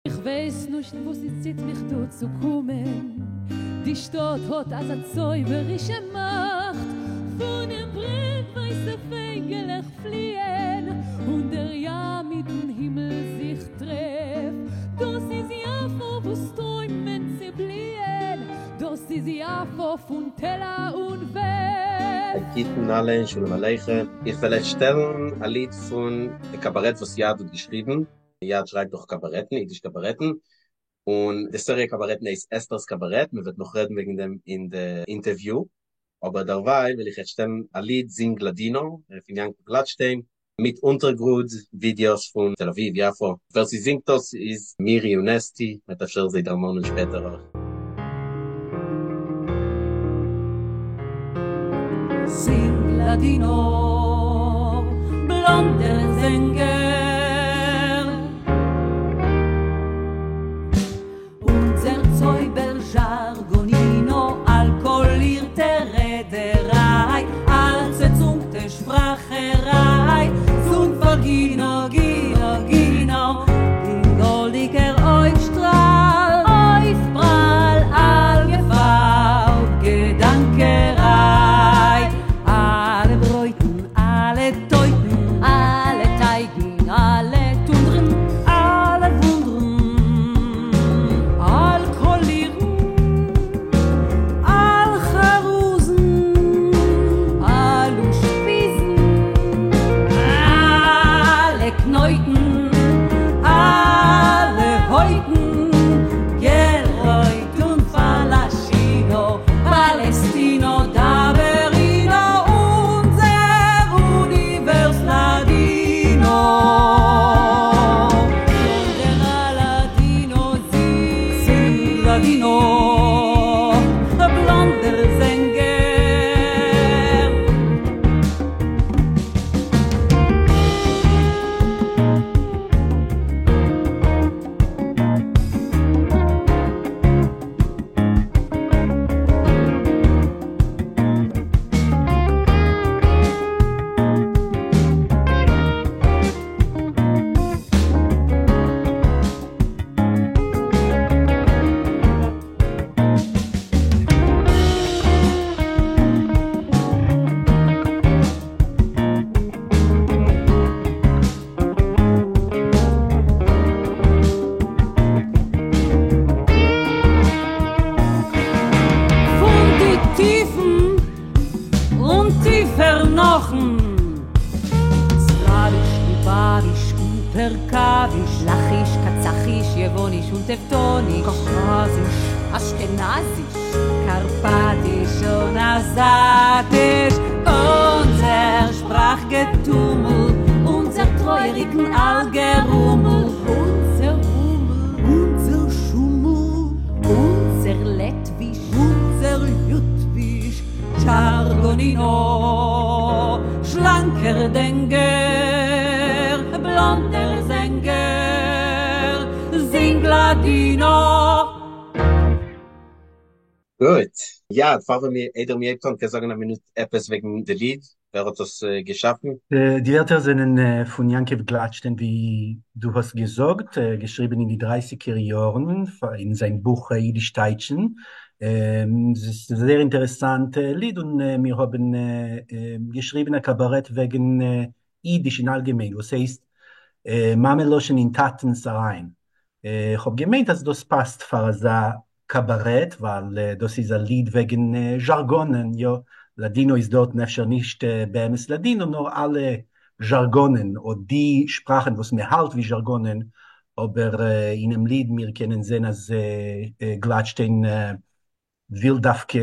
איך ווייס נישט וואס עס ציט מיך דא צו קומען, די שטאט האט אזא צויבערישע מאכט, פונעם ברעג ווייסע פייגעלעך פליען, און דער ים מיטן הימל זיך טרעפט, דאס איז יפו וואס טרוימען צעבליען, דאס איז יפו פון טלה און א וועף. גוטן אלע, שלום עליכם. איך וועל אייך שטעלן א ליד פון א קאבארעט וואס יד האט געשריבן. יד שרייבט דאך קאבארעטן, אידיש קאבארעטן, און די סעריע קאבארעטן הייסט אסתר'ס קאבארעט, מען וועט נאך רעדן וועגן דעם אין די אינטערוויו, אבער דערווייל וויל איך אייך שטעלן א ליד זינג לאדינא פון יענקל גלאטשטיין, מיט אונטערגרונד ווידיאוס פון תל אביב, יפו. ווער ס'זינגט דאס איז מירי און אסתי, מ'וועט אפשר זיי דערמאנען שפעטער אויך. זינג לאדינא, בלאנדער זענגער. אונדזער צויבער זשארגאנינא, אל-קאלירטע רעדעריי, אל-צעצונגטע שפראכעריי, זון פארגינא, גינא, גינא, דין גאלדיקער אויפשטראל, אויפפראל, אל-געפארב געדאנקעריי, אלע ברויטן, אלע טויטן, אלע טייגן, אלע טונדרן, אלע וואונדרן, אל קאלירן, אל חרוזן, אל אושפיזן, אלע קנויטן, אלע הויטן, געל-רויט און פאלאשינא, פאלעסטינא, דאבערינא, אונדזער אוניווערס לאדינא. בלאנדער אלאדינא, זינג לאדינא, בלאנדער זענגער. פון די טיפן און טיפער נאכן. סלאוויש, ליובאוויש, אונטערקאוויש, לאכיש, קאצאכיש, יווניש און טעווטאניש, קאווקאזיש, אשכנזיש, קארפאטיש און עזתיש, אונדזער שפראך-געטומל, אונדזער טרויעריקן אל-גערומל, אונדזער רומל, אונדזער שומל, אונדזער לעטוויש, אונדזער ליטוויש, זשארגאנינא, שלאנקער דענגער, בלאנדער זענגער, זינג לאדינא. גוט. יד, פאר ווען מיר, איידער מיר הייבט אן, קענסט זאגן א מינוט עפעס וועגן די ליד? ווער האט עס געשאפן? די ווערטער זענען פון יעקב גלאטשטיין ווי דו האסט געזאגט, געשריבן אין די דרייסיגער יארן אין זיין בוך אידיש טייטשן. ס'איז א זייער אינטערעסאנט ליד און מיר האבן געשריבן א קאבארעט וועגן אידיש אין אלגעמיין, וואס הייסט מאמע לשון אין טאטנס אריין. איך האב געמיינט אז דאס פאסט פאר אזא קאבארעט, ווייל דאס איז א ליד וועגן זשארגאנען, יא, לאדינא איז דארטן אפשר נישט באמת לאדינא, נאר אלע זשארגאנען, אט די שפראכן וואס מען האלט ווי זשארגאנען, אבער אינעם ליד מיר קענען זען אז גלאטשטיין וויל דווקא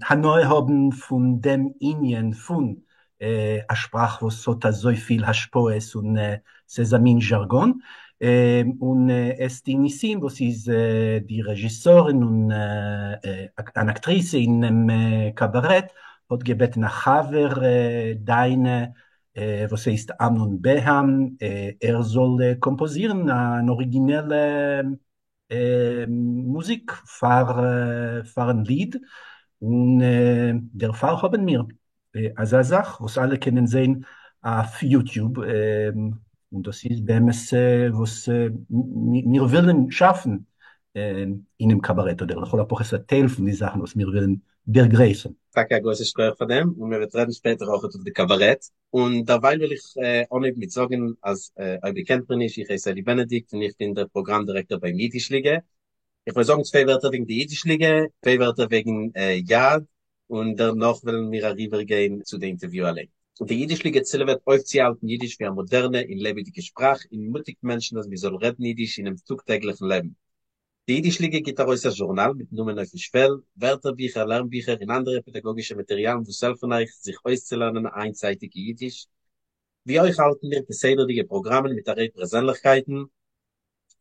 הנאה האבן פון דעם ענין פון א שפראך וואס האט אזויפיל השפעות און ס'איז א מין זשארגאן, און אסתי ניסים וואס איז די רעזשיסארין און אן אקטריסע אינעם קאבארעט האט געבעטן א חבר דיינע וואס הייסט אמנון בהאם ער זאל קאמפאזירן אן אריגינעלע מוזיק פארן ליד, און דערפאר האבן מיר אזא זאך וואס אלע קענען זען אויף יוטיוב. און דאס איז באמת וואס מיר ווילן שאפן אינעם קאבארעט, אדער לכל הפחות א טייל פון די זאכן וואס מיר ווילן דערגרייכן. טאקע א גרויסע שכוח פאר דעם, און מען וועט רעדן שפעטער אויכעט אויף די קאבארעט. און דערווייל וויל איך אנהויבן מיט זאגן אז אויב איר קענט מיר נישט, איך הייס אלי בענעדיקט און איך בין דער פראגראם דירעקטאר ביים אידיש ליגע. איך וועל זאגן צוויי ווערטער וועגן די אידיש ליגע, צוויי ווערטער וועגן יד, און דערנאך וועלן מיר אריבערגיין צו די אינטערוויו אליין. די אידיש ליגע צילעוועט אויפצוהאלטן אידיש ווי א מאדערנע און לעבעדיגע שפראך און מוטיגט מענטשן אז מען זאל רעדן אידיש אינעם טאג טעגליכן לעבן. די אידיש ליגע גיט ארויס א זשורנאל מיטן נאמען אויפן שוועל, ווערטערביכער, לערנביכער און אנדערע פעדאגאגישע מאטעריאלן וואס העלפן אייך זיך אויסצולערנען היינטצייטיגע אידיש. ווי אויך האלטן מיר כסדר'דיגע פראגראמען מיט א ריי פערזענליכקייטן,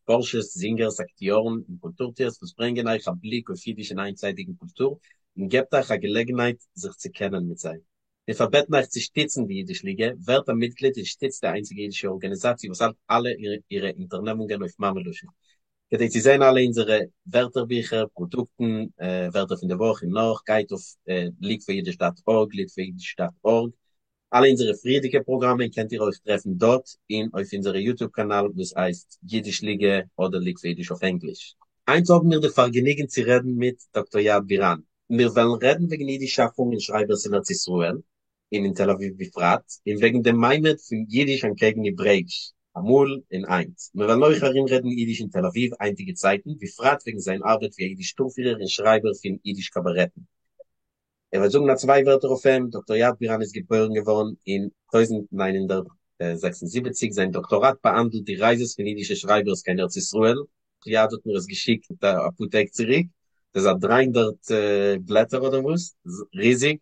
פארשערס, זינגערס, אקטיארן און קולטור-טוערס וואס ברענגען אייך א בליק אויף אידיש און היינטצייטיגן קולטור און געבט אייך א געלעגנהייט זיך צו קענען מיט זיי. מיר פארבעטן אייך צו שטיצן די אידיש ליגע, ווערט א מיטגליד און שטיצט די איינציגע אידישע ארגאניזאציע וואס האלט אלע אירע אונטערנעמונגען אויף מאמע לשון. כדי צו זען אלע אונזערע ווערטערביכער, פראדוקטן, ווערטער פון די וואך און נאך, גייט אויף league4yiddish דאט ארג, league for yiddish דאט ארג. אלע אונזערע פריערדיגע פראגראמען קענט איר אויך טרעפן דארט און אויף אונזערע יוטוב קאנאל וואס הייסט אידיש ליגע אדער League for Yiddish אויף ענגליש. היינט האבן מיר די פארגעניגן צו רעדן מיט דאקטאר יד ביראן. מיר וועלן רעדן וועגן אידיש שאפונג און שרייבערס אין ארץ ישראל און אין תל אביב בפרט, און וועגן דעם מעמד פון אידיש אנטקעגן העברעאיש אמאל און היינט. מיר וועלן אויך ארומרעדן אידיש אין תל אביב היינטיגע צייטן, בפרט וועגן זיין ארבעט ווי א אידיש טורפירער און שרייבער פון אידיש קאבארעטן. איך וועל זאגן א צוויי ווערטער אויף אים, דאקטאר יד ביראן איז געבוירן געווארן אין 1976, זיין דאקטאראט באהאנדלט די רייזעס פון אידישע שרייבערס קיין ארץ ישראל, יד האט מיר עס געשיקט אפאר טעג צוריק, דאס איז א 300 בלעטער אדער וואס, ריזיג,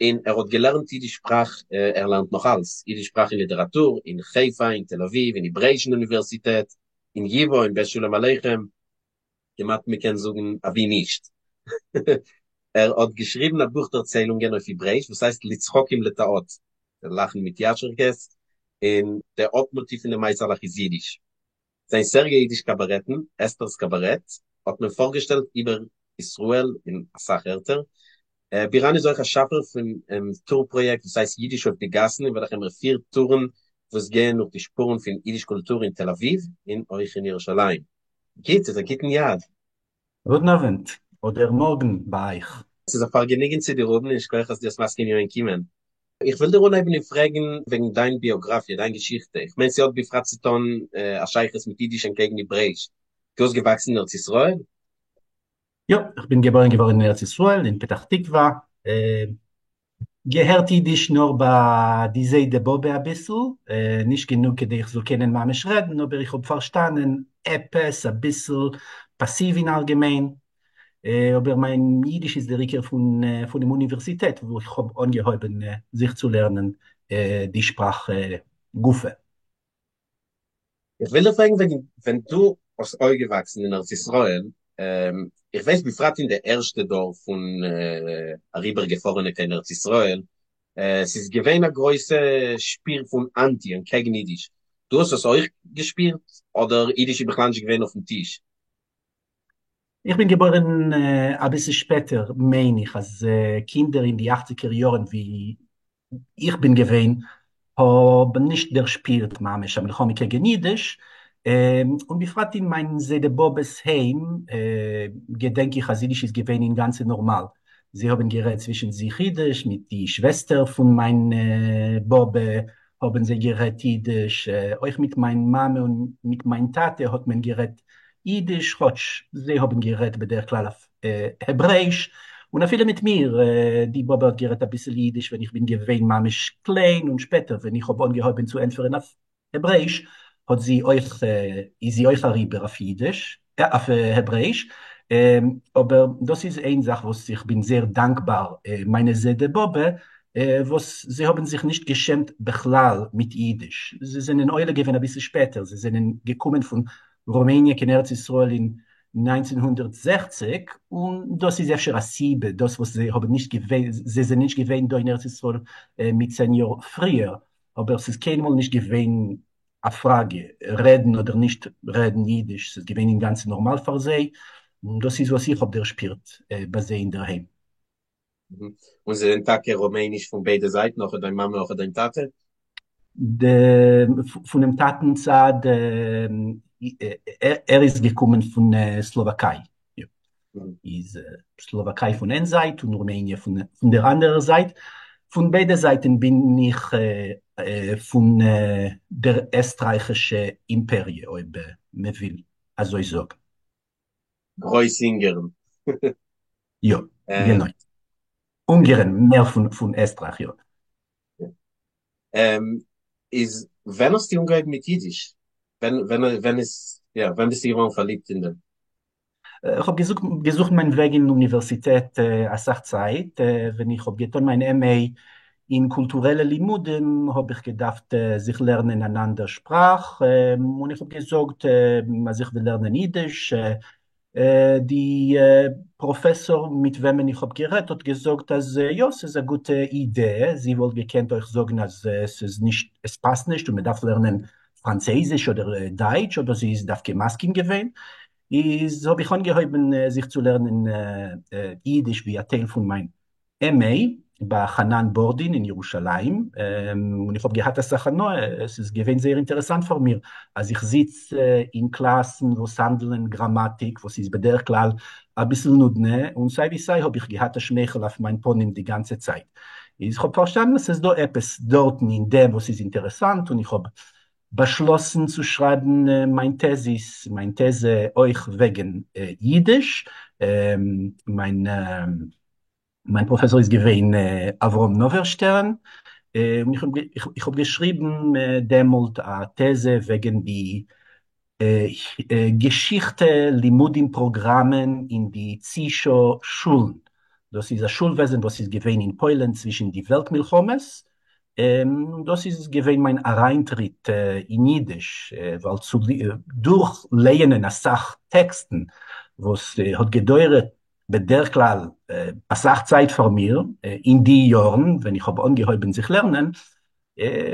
און ער האט געלערנט אידיש שפראך, ער לערנט נאך אלס, אידיש שפראך און ליטעראטור, אין חיפה, אין תל אביב, אין העברעאישן אוניווערסיטעט, אין ייווא, אין בית שלום עליכם, כמעט מ'קען זאגן אבי נישט. ער האט געשריבן א בוך דערציילונגען אויף העברעאיש וואס הייסט לצחוק עם לטאות, לאכן מיט יאשערקעס, און דער הויפט מאטיוו פון די מעשה'לעך איז אידיש. זיין סעריע אידיש קאבארעטן, אסתר'ס קאבארעט, האט מען פארגעשטעלט איבער ישראל אין אסאך ערטער. ביראן איז אויך א שאפער פון טור פראיעקט וואס הייסט אידיש אויף די גאסן אין וועלכעם ער פירט טורן וואס גייען נאך די שפורן פון אידיש קולטור אין תל אביב און אויך אין ירושלים. גוט, איז א גוטן יד. גוטן אוונט, אדער מארגן ביי אייך. ס'איז א פארגעניגן צו דיר האבן און שכוח אז דו האסט מסכים געווען קומען. איך וויל דיר אנהייבן און פרעגן וועגן דיין ביאגראפיע, דיין געשיכטע. איך מיין ס'האט בפרט צו טון א שייכות מיט אידיש אנטקעגן העברעאיש. דו האסט געוואקסן אין ארץ ישראל? יא, איך בין געבוירן געווארן אין ארץ ישראל, אין פתח תקווה. געהערט אידיש נאר ביי די זיידע באבע אביסל, נישט גענוג כדי איך זאל קענען ממש רעדן, אבער איך האב פארשטאנען עפעס אביסל, פאסיוו אין אלגעמיין, אבער מיין אידיש איז דער עיקר פון פונעם אוניווערסיטעט וואו איך האב אנגעהויבן זיך צו לערנען די שפראך גופא. איך וויל דיר פרעגן וועגן ווען דו האסט אויפגעוואקסן אין ארץ ישראל, איך ווייס בפרט אין די ערשטע דור פון אריבערגעפארענע קיין ארץ ישראל, ס'איז געווען א גרויסע שפיר פון אנטי אנטקעגן אידיש, דו האסט עס אויך געשפירט אדער אידיש איז בכלל נישט געווען אויפן טיש? איך בין געבוירן אביסל שפעטער מיין איך אז קינדער אין די אכציגער יארן ווי איך בין געווען האבן נישט דערשפירט ממש א מלחמה קעגן אידיש, און בפרט אין מיין זיידע באבע'ס היים געדענק איך אז אידיש איז געווען אינגאנצן נארמאל, זיי האבן גערעדט צווישן זיך אידיש, מיט די שוועסטער פון מיין באבע האבן זיי גערעדט אידיש, אויך מיט מיין מאמע און מיט מיין טאטע האט מען גערעדט אידיש, כאטש זיי האבן גערעדט בדרך כלל אויף העברעיש, און אפילו מיט מיר, די באבע האט גערעדט אביסל אידיש ווען איך בין געווען ממש קליין, און שפעטער ווען איך האב אנגעהויבן צו ענטפערן אויף העברעיש האט זי אויך, איז זי אויך אריבער אויף אידיש, אויף העברעיש, אבער דאס איז איין זאך וואס איך בין זייער דאנקבאר מיינע זיידע באבע, וואס זיי האבן זיך נישט געשעמט בכלל מיט אידיש, זיי זענען עולה געווען אביסל שפעטער, זיי זענען געקומען פון רומעניע קיין ארץ ישראל אין 1960, און דאס איז אפשר א סיבה דאס וואס זיי האבן נישט געווען, זיי זענען נישט געווען דא אין ארץ ישראל מיט 10 יאר פריער, אבער ס'איז קיינמאל נישט געווען א פראגע רעדן אדער נישט רעדן אידיש, ס'איז געווען אינגאנצן נארמאל פאר זיי, און דאס איז וואס איך האב דערשפירט ביי זיי אינדערהיים. און זיי זענען טאקע רומעניש פון ביידע זייטן, אויך דיין מאמע אויך דיין טאטע? פונעם טאטן צד, ער איז געקומען פון סלאוואקיי, איז סלאוואקיי פון איין זייט און רומעניע פון דער אנדערער זייט, פון ביידע זייטן בין איך פון דער עסטרייכישע אימפעריע אויב מען וויל אזוי זאגן. גרויס אונגערן. יא, גענוי. אונגערן מער פון עסטרייך, יא. איז ווען האסטו אנגעהויבן מיט אידיש? ווען ווען ווען איז יא ווען ביסטו געווארן פארליבט אין דעם? איך האב געזוכט מיין וועג אין אוניווערסיטעט אסאך צייט, ווען איך האב געטון מיין MA אין קולטורעלע לימודים האב איך געדארפט זיך לערנען אן אנדער שפראך, און איך האב געזאגט אז איך וויל לערנען אידיש, די פראפעסאר מיט וועמען איך האב גערעדט האט געזאגט אז יא ס'איז א גוטע אידעע, זי וואלט געקענט אויך זאגן אז ס'איז נישט עס פאסט נישט און מ'דארף לערנען פראנצעזיש אדער דייטש אבער זי איז דווקא מסכים געווען, איז האב איך אנגעהויבן זיך צו לערנען אידיש ווי א טייל פון מיין MA ביי חנן בורדין אין ירושלים, און איך האב געהאט אסאך הנאה, עס איז געווען זייער אינטערעסאנט פאר מיר אז איך זיץ אין קלאסן וואס האנדלען גראמאטיק וואס איז בדרך כלל אביסל נודנע, און סיי ווי סיי האב איך געהאט א שמייכל אויף מיין פנים די גאנצע צייט, איז כ'האב פארשטאנען אז ס'איז דא עפעס דארטן אין דעם וואס איז אינטערעסאנט, און איך האב באשלאסן צו שרייבן מיין טעזיס, מיין טעזע אויך וועגן אידיש, מיין מיין פראפעסאר איז געווען אברהם נאווערשטערן, און איך האב געשריבן דעמאלט א טעזע וועגן די געשיכטע לימודים פראגראמען אין די צישא שולן, דאס איז א שולוועזן וואס איז געווען אין פוילן צווישן די וועלט מלחמות, דאס איז געווען מיין אריינטריט אין אידיש, ווייל דורך לייענען אסאך טעקסטן וואס האט געדויערט בדרך כלל אסאך צייט פאר מיר אין די יארן ווען איך האב אנגעהויבן זיך לערנען,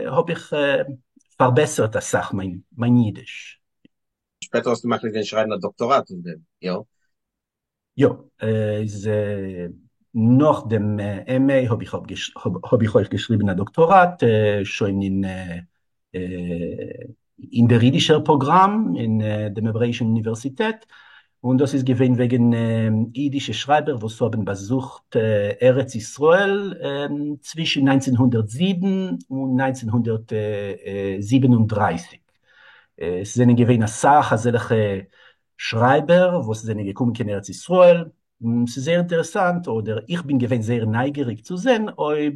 האב איך פארבעסערט אסאך מיין אידיש. שפעטער האסטו מחליט געווען שרייבן א דאקטאראט אויף דעם, יא? יא, איז נאך דעם MA האב איך האב איך אויך געשריבן א דאקטאראט, שוין אין אין דער אידישער פראגראם אין דעם העברעאישן אוניווערסיטעט, און דאס איז געווען וועגן אידישע שרייבער וואס האבן באזוכט ארץ ישראל צווישן 1907 און 1937. עס זענען געווען אסאך אזעלכע שרייבער וואס זענען געקומען קיין ארץ ישראל, ס'איז זייער אינטערעסאנט, אדער איך בין געווען זייער נייגעריג צו זען אויב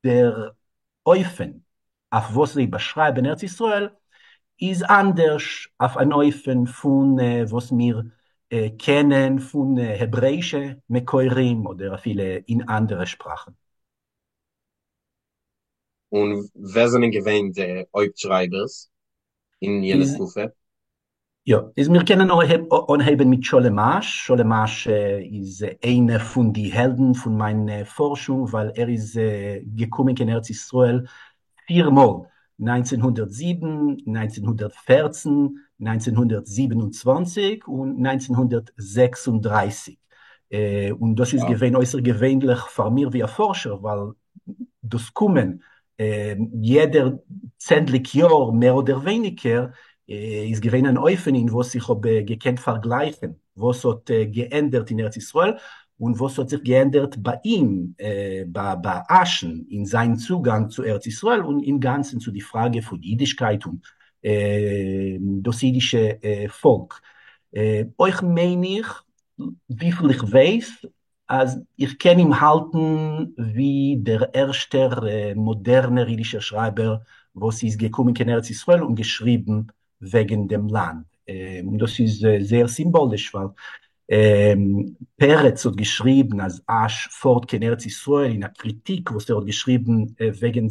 דער אופן אויף וואס זיי באשרייבן ארץ ישראל איז אנדערש אויף אן אופן פון וואס מיר קענען פון העברעאישע מקורים אדער אפילו אין אנדערע שפראכן. און ווער זענען געווען די הויפט שרייבערס אין יענע תקופה? יא, איז מיר קענען אנהייבן מיט שלום אש, שלום אש איז איינע פון די העלדן פון מיין פארשונג ווייל ער איז געקומען קיין ארץ ישראל פיר מאל, 1907, 1914, 1927 און 1936, און דאס איז געווען אויסערגעווענליך פאר מיר ווי א פארשער ווייל דאס קומען יעדער צענדליג יאר מער אדער ווייניגער איז געווען אן אופן אין וואס איך האב געקענט פארגלייכן וואס האט געענדערט אין ארץ ישראל און וואס האט זיך געענדערט ביי אים, ביי אשן, אין זיין צוגאנג צו ארץ ישראל און אינגאנצן צו די פראגע פון אידישקייט און דאס אידישע פאלק. אויך מיין איך, וויפיל איך ווייס, אז איך קען אים האלטן ווי דער ערשטער מאדערנער אידישער שרייבער וואס איז געקומען קיין ארץ ישראל און געשריבן וועגן דעם לאנד. און דאס איז זייער סימבאליש ווייל פרץ האט געשריבן אז אש פארט קיין ארץ ישראל אין א קריטיק וואס ער האט געשריבן וועגן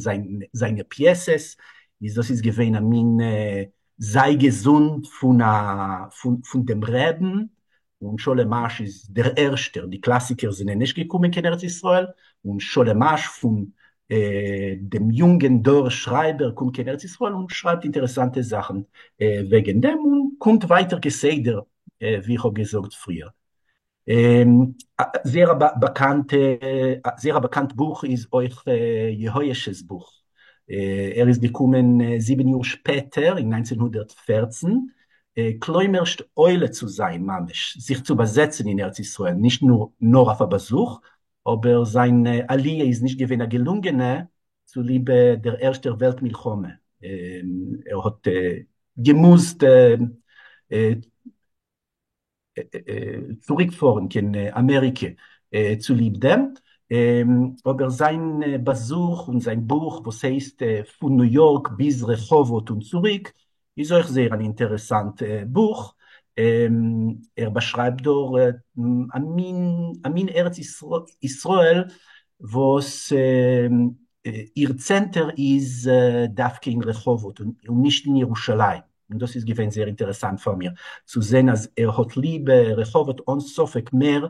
זיינע פיעסעס, איז דאס איז געווען א מין זיי געזונט פון דעם רעבן, און שלום אש איז דער ערשטער, די קלאסיקער זענען נישט געקומען קיין ארץ ישראל, און שלום אש פון דעם יונגען דור שרייבער קומט קיין ארץ ישראל און שרייבט אינטערעסאנטע זאכן וועגן דעם, און קומט ווייטער כסדר ווי איך האב געזאגט פריער. זייער א באקאנטע, זייער א באקאנט בוך איז אויך יהואש'ס בוך. ער איז געקומען זיבן יאר שפעטער אין 1914, כלומרשט עולה צו זיין ממש, זיך צו באזעצן אין ארץ ישראל, נישט נאר אויף א באזוך, אבער זיין עליה איז נישט געווען א געלונגענע צוליב דער ערשטער וועלט מלחמה, ער האט געמוזט צוריקפארן קיין אמעריקע צוליב דעם, אבער זיין באזוך און זיין בוך וואס הייסט פון ניו יארק ביז רחובות און צוריק איז אויך זייער אן אינטערעסאנט בוך, ער באשרייבט דארט א מין ארץ ישראל וואס איר צענטער איז דווקא אין רחובות און נישט אין ירושלים, און דאס איז געווען זייער אינטערעסאנט פאר מיר צו זען אז ער האט ליב רחובות אן ספק מער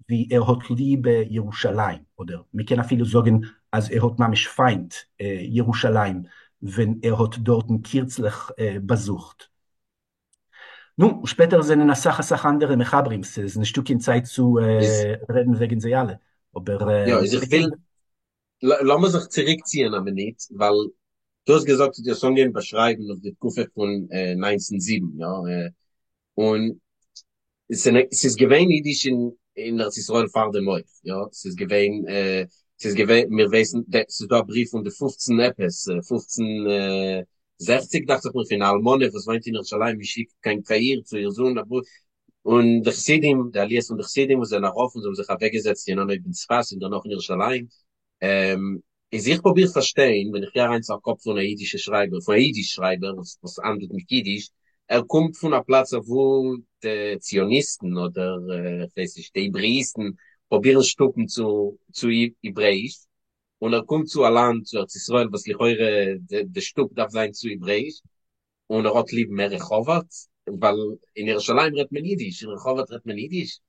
ווי ער האט ליב ירושלים, אדער מ'קען אפילו זאגן אז ער האט ממש פיינט ירושלים ווען ער האט דארטן קירצליך באזוכט. נו, שפעטער זענען אסאך אסאך אנדערע מחברים, ס'איז נישטא קיין צייט צו רעדן וועגן זיי אלע, אבער. יא, איז איך וויל, לאמיר זיך צוריקציען א מינוט, ווייל דו האסט געזאגט אז דו האסט אנגעהויבן באשרייבן אויף די תקופה פון ניינצן זיבן, יא? און ס'איז געווען אידיש אין ארץ ישראל פאר דעם אויך, יא? ס'איז געווען, ס'איז געווען, מיר ווייסן, ס'איז דא א בריוו פון די פופצן עפעס, פופצן זעכציק דאכט זיך מיר, פון א אלמנה וואס וואוינט אין ירושלים און שיקט קיין קהיר צו איר זון א בריוו, און די חסידים, די עליות פון די חסידים וואס זענען ארויף און זיי האבן זיך אוועקגעזעצט אין אנהויב אין צפת און דערנאך אין ירושלים, איז איך פרוביר פארשטיין, ווען איך גיי אריין צו א קאפ פון א אידישע שרייבער, פון א אידיש שרייבער וואס האנדלט מיט אידיש, ער קומט פון א פלאץ אוואו די ציוניסטן אדער כ'ווייס נישט, די העברעאיסטן פרובירן שטופן צו צו העברעאיש, און ער קומט צו א לאנד, צו ארץ ישראל, וואס לכאורה די שטופ דארף זיין צו העברעאיש, און ער האט ליב מער רחובות, ווייל אין ירושלים רעדט מען אידיש, אין רחובות רעדט מען אידיש.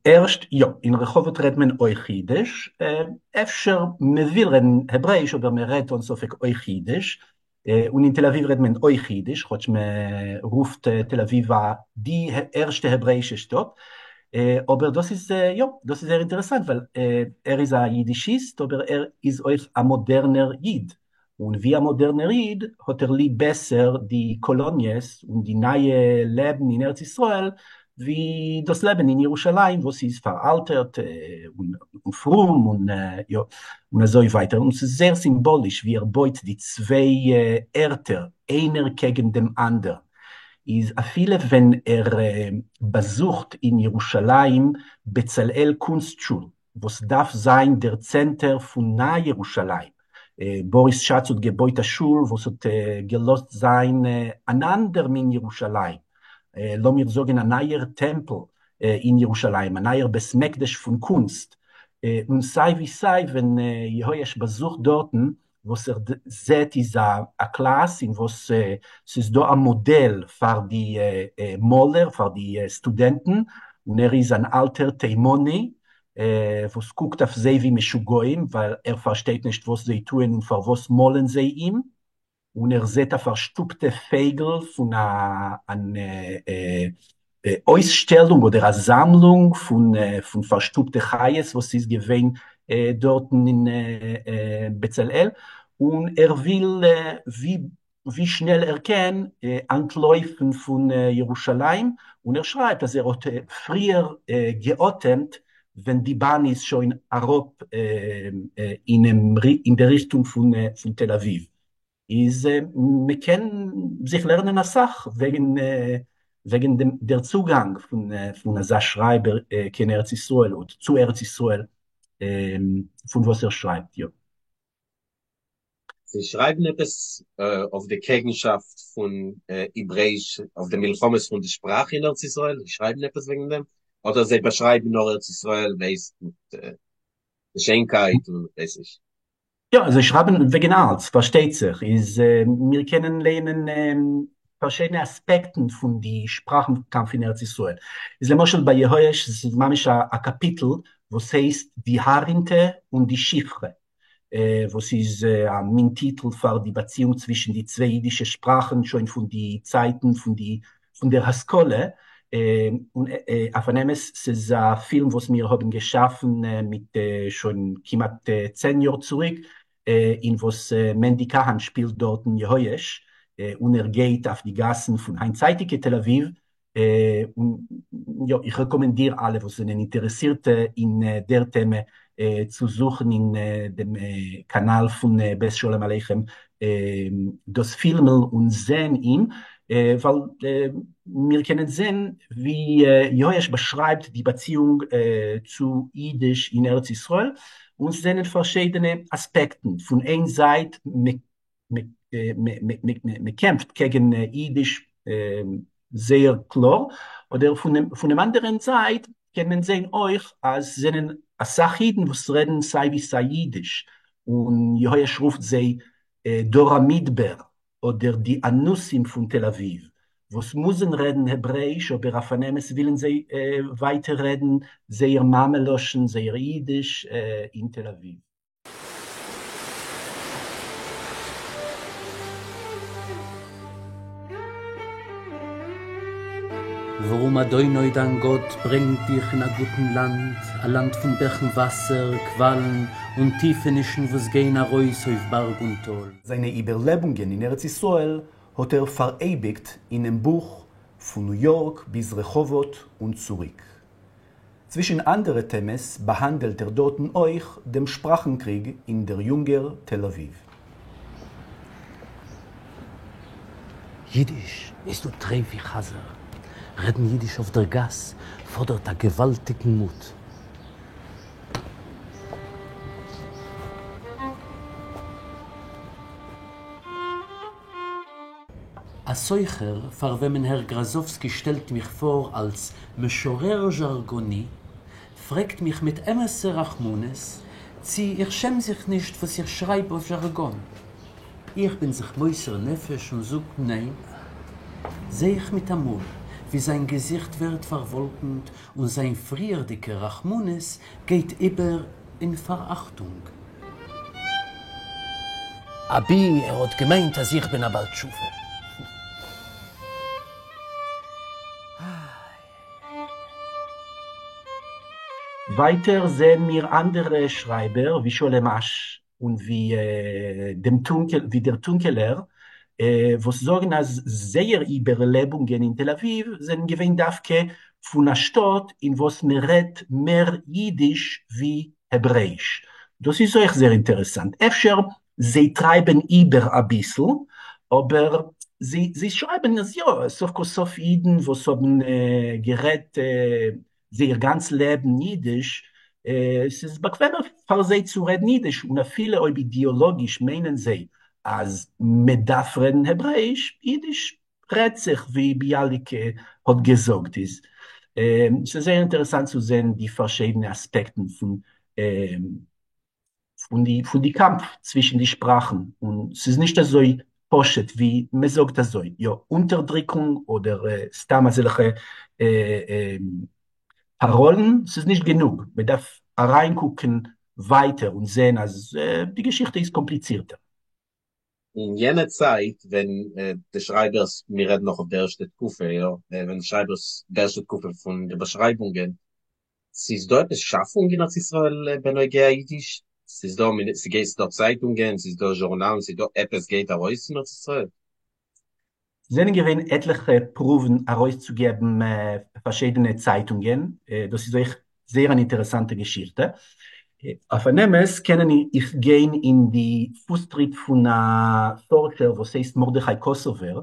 ערשט, יא, אין רחובות רעדט מען אויך אידיש, אפשר מען וויל רעדן העברעאיש אבער מען רעדט אן ספק אויך אידיש, און אין תל אביב רעדט מען אויך אידיש, כאטש מען רופט תל אביב די ערשטע העברעאישע שטאט, אבער דאס איז יא, דאס איז זייער אינטערעסאנט ווייל ער איז א אידישיסט אבער ער איז אויך א מאדערנער איד, און ווי א מאדערנער איד האט ער ליב בעסער די קאלאניעס און די נייע לעבן אין ארץ ישראל ווי דאס לעבן אין ירושלים וואס איז פאראלטערט און פרום און יא און אזוי ווייטער, און ס'איז זייער סימבאליש ווי ער בויט די צוויי ערטער איינער קעגן דעם אנדערן, איז אפילו ווען ער באזוכט אין ירושלים בצלאל קונסטשול וואס דארף זיין דער צענטער פון ניי ירושלים, באריס שאץ האט געבויט א שול וואס האט געלאזט זיין אן אנדער מין ירושלים, לאמיר זאגן א נייער טעמפל אין ירושלים, א נייער בית מקדש פון קונסט, און סיי ווי סיי ווען יהואש באזוכט דארטן, וואס ער זעט איז א קלאס אין וואס ס'איז דא א מאדעל פאר די מאלער, פאר די סטודענטן, און ער איז אן אלטער תימני וואס קוקט אויף זיי ווי משוגעים ווייל ער פארשטייט נישט וואס זיי טוען און פארוואס מאלן זיי אים, און ער זעט א פארשטופטע פייגל פון אן אויסשטעלונג אדער א זאמלונג פון פארשטופטע חיות וואס איז געווען דארטן אין בצלאל, און ער וויל ווי שנעל ער קען אנטלויפן פון ירושלים, און ער שרייבט אז ער האט פריער געאטעמט ווען די באן איז שוין אראפ אין די ריכטונג פון תל אביב. איז מ'קען זיך לערנען אסאך וועגן וועגן דעם דער צוגאנג פון פון אזא שרייבער קיין ארץ ישראל און צו ארץ ישראל פון וואס ער שרייבט יא. זיי שרייבן עפעס אויף די קעגנשאפט פון העברעאיש, אויף די מלחמות פון די שפראך אין ארץ ישראל? זיי שרייבן עפעס וועגן דעם? אדער זיי באשרייבן נאר ארץ ישראל ווייסט מיט די שיינקייט און ווייס נישט? יא, זיי שרייבן וועגן אלץ, פארשטייט זיך, איז מיר קענען לייענען פארשידענע אספעקטן פון די שפראכן קאמף אין ארץ ישראל. איז למשל ביי יהואש, ס'איז ממש א קאפיטל וואס הייסט די הארינטע און די שפחה, וואס איז א מין טיטל פאר די באציאונג צווישן די צוויי אידישע שפראכן שוין פון די צייטן פון די פון דער השכלה, און אויף אן אמת ס'איז א פילם וואס מיר האבן געשאפן מיט שוין כמעט 10 יאר צוריק. אין וואס מענדי קאהאן שפילט דארטן יהואש, און ער גייט אויף די גאסן פון היינטצייטיגע תל אביב, און יא, איך רעקאמענדיר אלע וואס זענען אינטערעסירט אין דער טעמע צו זוכן אין דעם קאנאל פון בית שלום עליכם דאס פילמל און זען אים, ווייל מיר קענען זען ווי יהואש באשרייבט די באציאונג צו אידיש אין ארץ ישראל, און ס'זענען פארשידענע אספעקטן, פון איין זייט מ'קעמפט קעגן אידיש זייער קלאר, אדער פונעם אנדערען זייט קען מען זען אויך אז זענען אסאך אידן וואס רעדן סיי ווי סיי אידיש, און יהואש רופט זיי דור המדבר אדער די אנוסים פון תל אביב, וואס מוזן רעדן העברעאיש אבער אויף אן אמת ווילן זיי ווייטער רעדן זייער מאמע לשון, זייער אידיש אין תל אביב. ווארום אדוני דיין גאט ברענגט דיך אין א גוטן לאנד, א לאנד פון בעכן וואסער, קוואלן, און טיפענישן וואס גייען ארויס אויף בארג און טאל. זיינע איבערלעבונגען אין ארץ ישראל האט ער פאראייביגט אינעם בוך פון ניו יארק ביז רחובות און צוריק. צווישן אנדערע טעמעס באהאנדעלט ער דארטן אויך דעם שפראכן-קריג אין דער יונגער תל אביב. יידיש איז דא טרייף ווי חזר. רעדן יידיש אויף דער גאס פאדערט א געוואלטיגן מוט. א סוחר, פאר וועמען הער גראזאווסקי שטעלט מיך פאר אלס משורר זשארגאני, פרעגט מיך מיט אמת'ע רחמנות צי איך שעם זיך נישט וואס איך שרייב אויף זשארגאן. איך בין זיך מוסר נפש און זאג ניין. זע איך מיטאמאל ווי זיין געזיכט ווערט פארוואלקנט און זיין פריערדיגע רחמנות גייט איבער אין פאראכטונג. אבי ער האט געמיינט אז איך בין א בעל תשובה. ווייטער זעען מיר אנדערע שרייבער ווי שלום אש און ווי דעם טונקל ווי דער טונקעלער וואס זאגן אז זייער איבערלעבונגען אין תל אביב זענען געווען דווקא פון א שטאט אין וואס מען רעדט מער אידיש ווי העברעיש. דאס איז אויך זייער אינטערעסאנט. אפשר זיי טרייבן איבער אביסל, אבער זיי שרייבן אז יא, סוף כל סוף אידן וואס האבן גערעדט זייער גאנץ לעבן אידיש, ס'איז באקוועמער פאר זיי צו רעדן אידיש, און אפילו אויב אידעאלאגיש מיינען זיי אז מ'דארף רעדן העברעיש, אידיש רעדט זיך ווי ביאליק האט געזאגט. איז ס'איז זייער אינטערעסאנט צו זען די פארשידענע אספעקטן פון פון די פון די קאמף צווישן די שפראכן, און ס'איז נישט אזוי פשוט ווי מ'זאגט אזוי, יא, אונטערדריקונג אדער סתם אזעלכע פאראלן, ס'איז נישט גענוג, מ'דארף אריינקוקן ווייטער און זען אז די געשיכטע איז קאמפליצירטער. אין יענע צייט ווען די שרייבערס, מיר רעדן נאך אויף די ערשטע תקופה, יא, ווען די שרייבערס, די ערשטע תקופה פון די באשרייבונגען, ס'איז דא עפעס שאפונג אין ארץ ישראל בנוגע אידיש? ס'איז דא, ס'גייט, ס'איז דא צייטונגען, ס'איז דא זשורנאלן, ס'איז דא עפעס גייט ארויס אין ארץ ישראל? זענען געווען עטליכע פרואוון ארויסצוגעבן פארשידענע צייטונגען, דאס איז אויך זייער אן אינטערעסאנטע געשיכטע. אויף אן אמת קענען איך גיין אין די פוסטריט פון א פארשער וואס הייסט מרדכי קאסובער,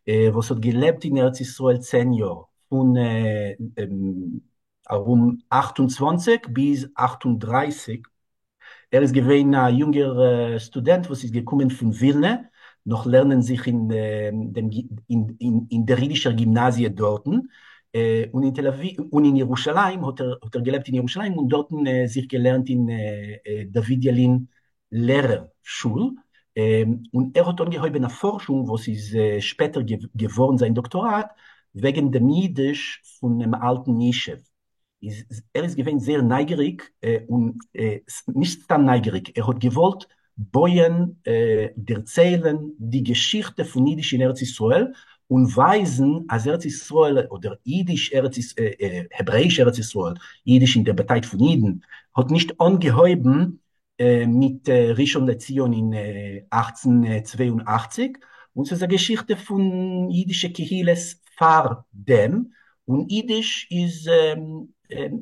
וואס האט געלעבט אין ארץ ישראל צען יאר, פון ארום 28 ביז 38, ער איז געווען א יונגער סטודענט וואס איז געקומען פון ווילנע נאך לערנען זיך אין דעם אין דער אידישער גימנאזיע דארטן, און אין תל אביב און אין ירושלים האט ער האט ער געלעבט אין ירושלים און דארטן זיך געלערנט אין דוד ילין לערער שול, און ער האט אנגעהויבן א פארשונג וואס איז שפעטער געווארן זיין דאקטאראט וועגן דעם אידיש פונעם אלטן ישוב. איז ער איז געווען זייער נייגעריג, און נישט סתם נייגעריג, ער האט געוואלט בויען, דערציילן די געשיכטע פון אידיש אין ארץ ישראל, און ווייזן אז ארץ ישראל, אדער אידיש ארץ, העברעאיש ארץ ישראל, אידיש אין דער באטייט פון אידן, האט נישט אנגעהויבן. מיט ראשון לציון אין 1882, און ס'איז א געשיכטע פון אידישע קהילות פאר דעם, און אידיש איז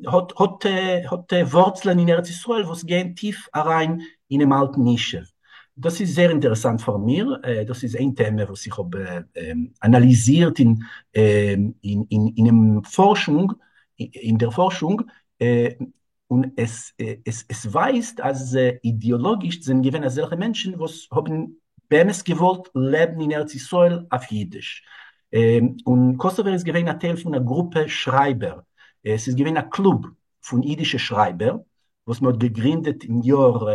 האט האט האט ווארצלען אין ארץ ישראל וואס גייען טיף אריין אינעם אלטן ישוב. דאס איז זייער אינטערעסאנט פאר מיר, דאס איז איין טעמע וואס איך האב אנאליזירט אין אינעם פארשונג, אין דער פארשונג, און עס עס ווייזט אז אידעאלאגיש זענען געווען אזעלכע מענטשן וואס האבן באמת געוואלט לעבן אין ארץ ישראל אויף אידיש. און קאסאווער איז געווען א טייל פון א גרופע שרייבער, עס איז געווען א קלוב פון אידישע שרייבער וואס מען האט געגרינדעט אין יאר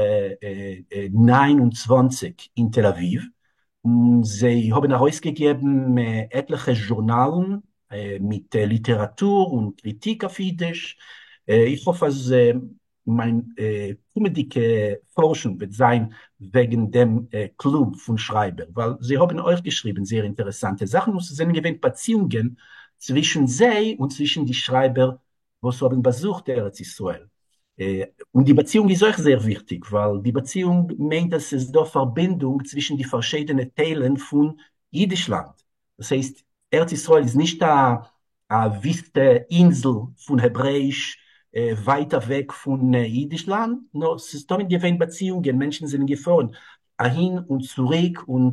29 אין תל אביב, און זיי האבן ארויסגעגעבן עטליכע זשורנאלן מיט ליטעראטור און קריטיק אויף אידיש. איך האף אז מיין קומענדיגע פארשונג וועט זיין וועגן דעם קלוב פון שרייבער, ווייל זיי האבן אויך געשריבן זייער אינטערעסאנטע זאכן און ס'זענען געווען באציאונגען צווישן זיי און צווישן די שרייבער וואס האבן באזוכט ארץ ישראל. און די באציאונג איז אויך זייער וויכטיג, ווייל די באציאונג מיינט אז ס'איז דא פארבינדונג צווישן די פארשיידענע טיילן פון אידישלאנד. דאס הייסט, ארץ ישראל איז נישט א א וויסטע אינזל פון העברעאיש ווייט אוועק פון אידישלאנד, נאר ס'איז תמיד געווען באציאונגען, מענטשן זענען געפארן אהין און צוריק און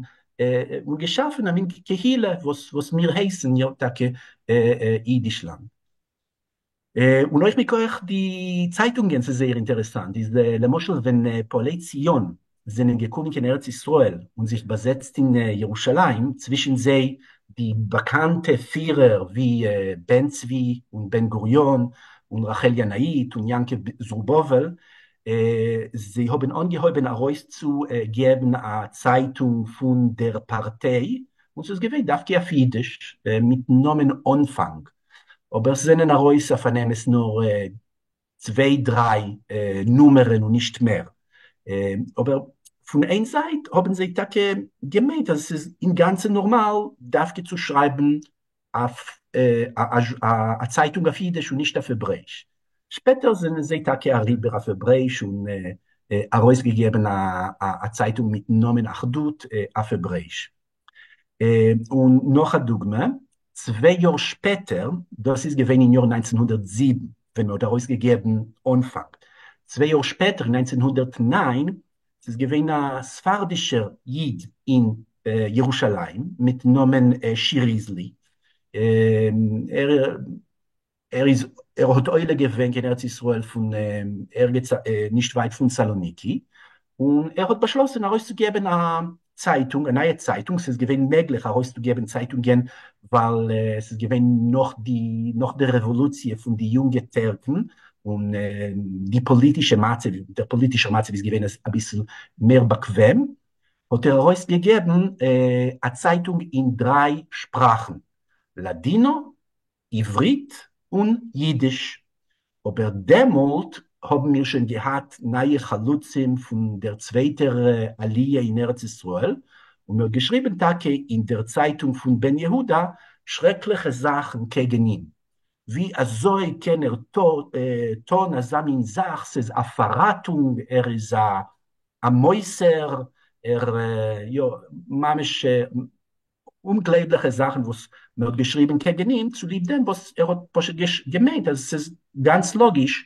און געשאפן א מין קהילה וואס וואס מיר הייסן יא טאקע אידישלאנד. און אויך מכח די צייטונגען, ס'איז זייער אינטערעסאנט, איז למשל ווען פועלי ציון זענען געקומען קיין ארץ ישראל און זיך באזעצט אין ירושלים, צווישן זיי די באקאנטע פירער ווי בן צבי און בן גוריון און רחל ינאית און יעקב זרובבל, זיי האבן אנגעהויבן ארויסצוגעבן א צייטונג פון דער פארטיי, און ס'איז געווען דווקא אויף אידיש, מיטן נאמען אנפאנג. אבער ס'זענען ארויס אויף אן אמת נאר צוויי דריי נומערן און נישט מער. אבער פון איין זייט האבן זיי טאקע געמיינט אז עס איז אינגאנצן נארמאל דווקא צו שרייבן אויף א צייטונג אויף אידיש און נישט אויף העברעאיש. שפעטער זענען זיי טאקע אריבער אויף העברעאיש און ארויסגעגעבן א צייטונג מיטן נאמען אחדות אויף העברעאיש. און נאך א דוגמא, צוויי יאר שפעטער, דאס איז געווען אין יאר 1907 ווען מען האט ארויסגעגעבן אנפאנג, צוויי יאר שפעטער אין 1909, ס'איז געווען א ספרדישער איד אין ירושלים מיטן נאמען שיריזלי, ער ער איז ער האט עולה געווען קיין ארץ ישראל פון ערגעץ נישט ווייט פון סאלוניקי, און ער האט באשלאסען ארויסצוגעבען א צייטונג, א נייע צייטונג, ס'איז געווען מעגליך ארויסצוגעבען צייטונגען ווייל ס'איז געווען נאך די נאך די רעוואלוציע פון די יונגע טערקן, און די פאליטישע מצב, דער פאליטישער מצב איז געווען אביסל מער באקוועם, האט ער ארויסגעגעבן א צייטונג אין דריי שפראכן, לאדינא, עברית און יידיש, אבער דעמאלט האבן מיר שוין געהאט נייע חלוצים פון דער צווייטער עליה אין ארץ ישראל, און מ'האט געשריבן טאקע אין דער צייטונג פון בן יהודה שרעקליכע זאכן קעגן אים, ווי אזוי קען ער טון אזא מין זאך, ס'איז א פארראטונג, ער איז א מוסר, ער יא, ממש אומגלויבליכע זאכן וואס מען האט געשריבן קעגן אים צוליב דעם וואס ער האט פשוט געמיינט אז עס איז גאנץ לאגיש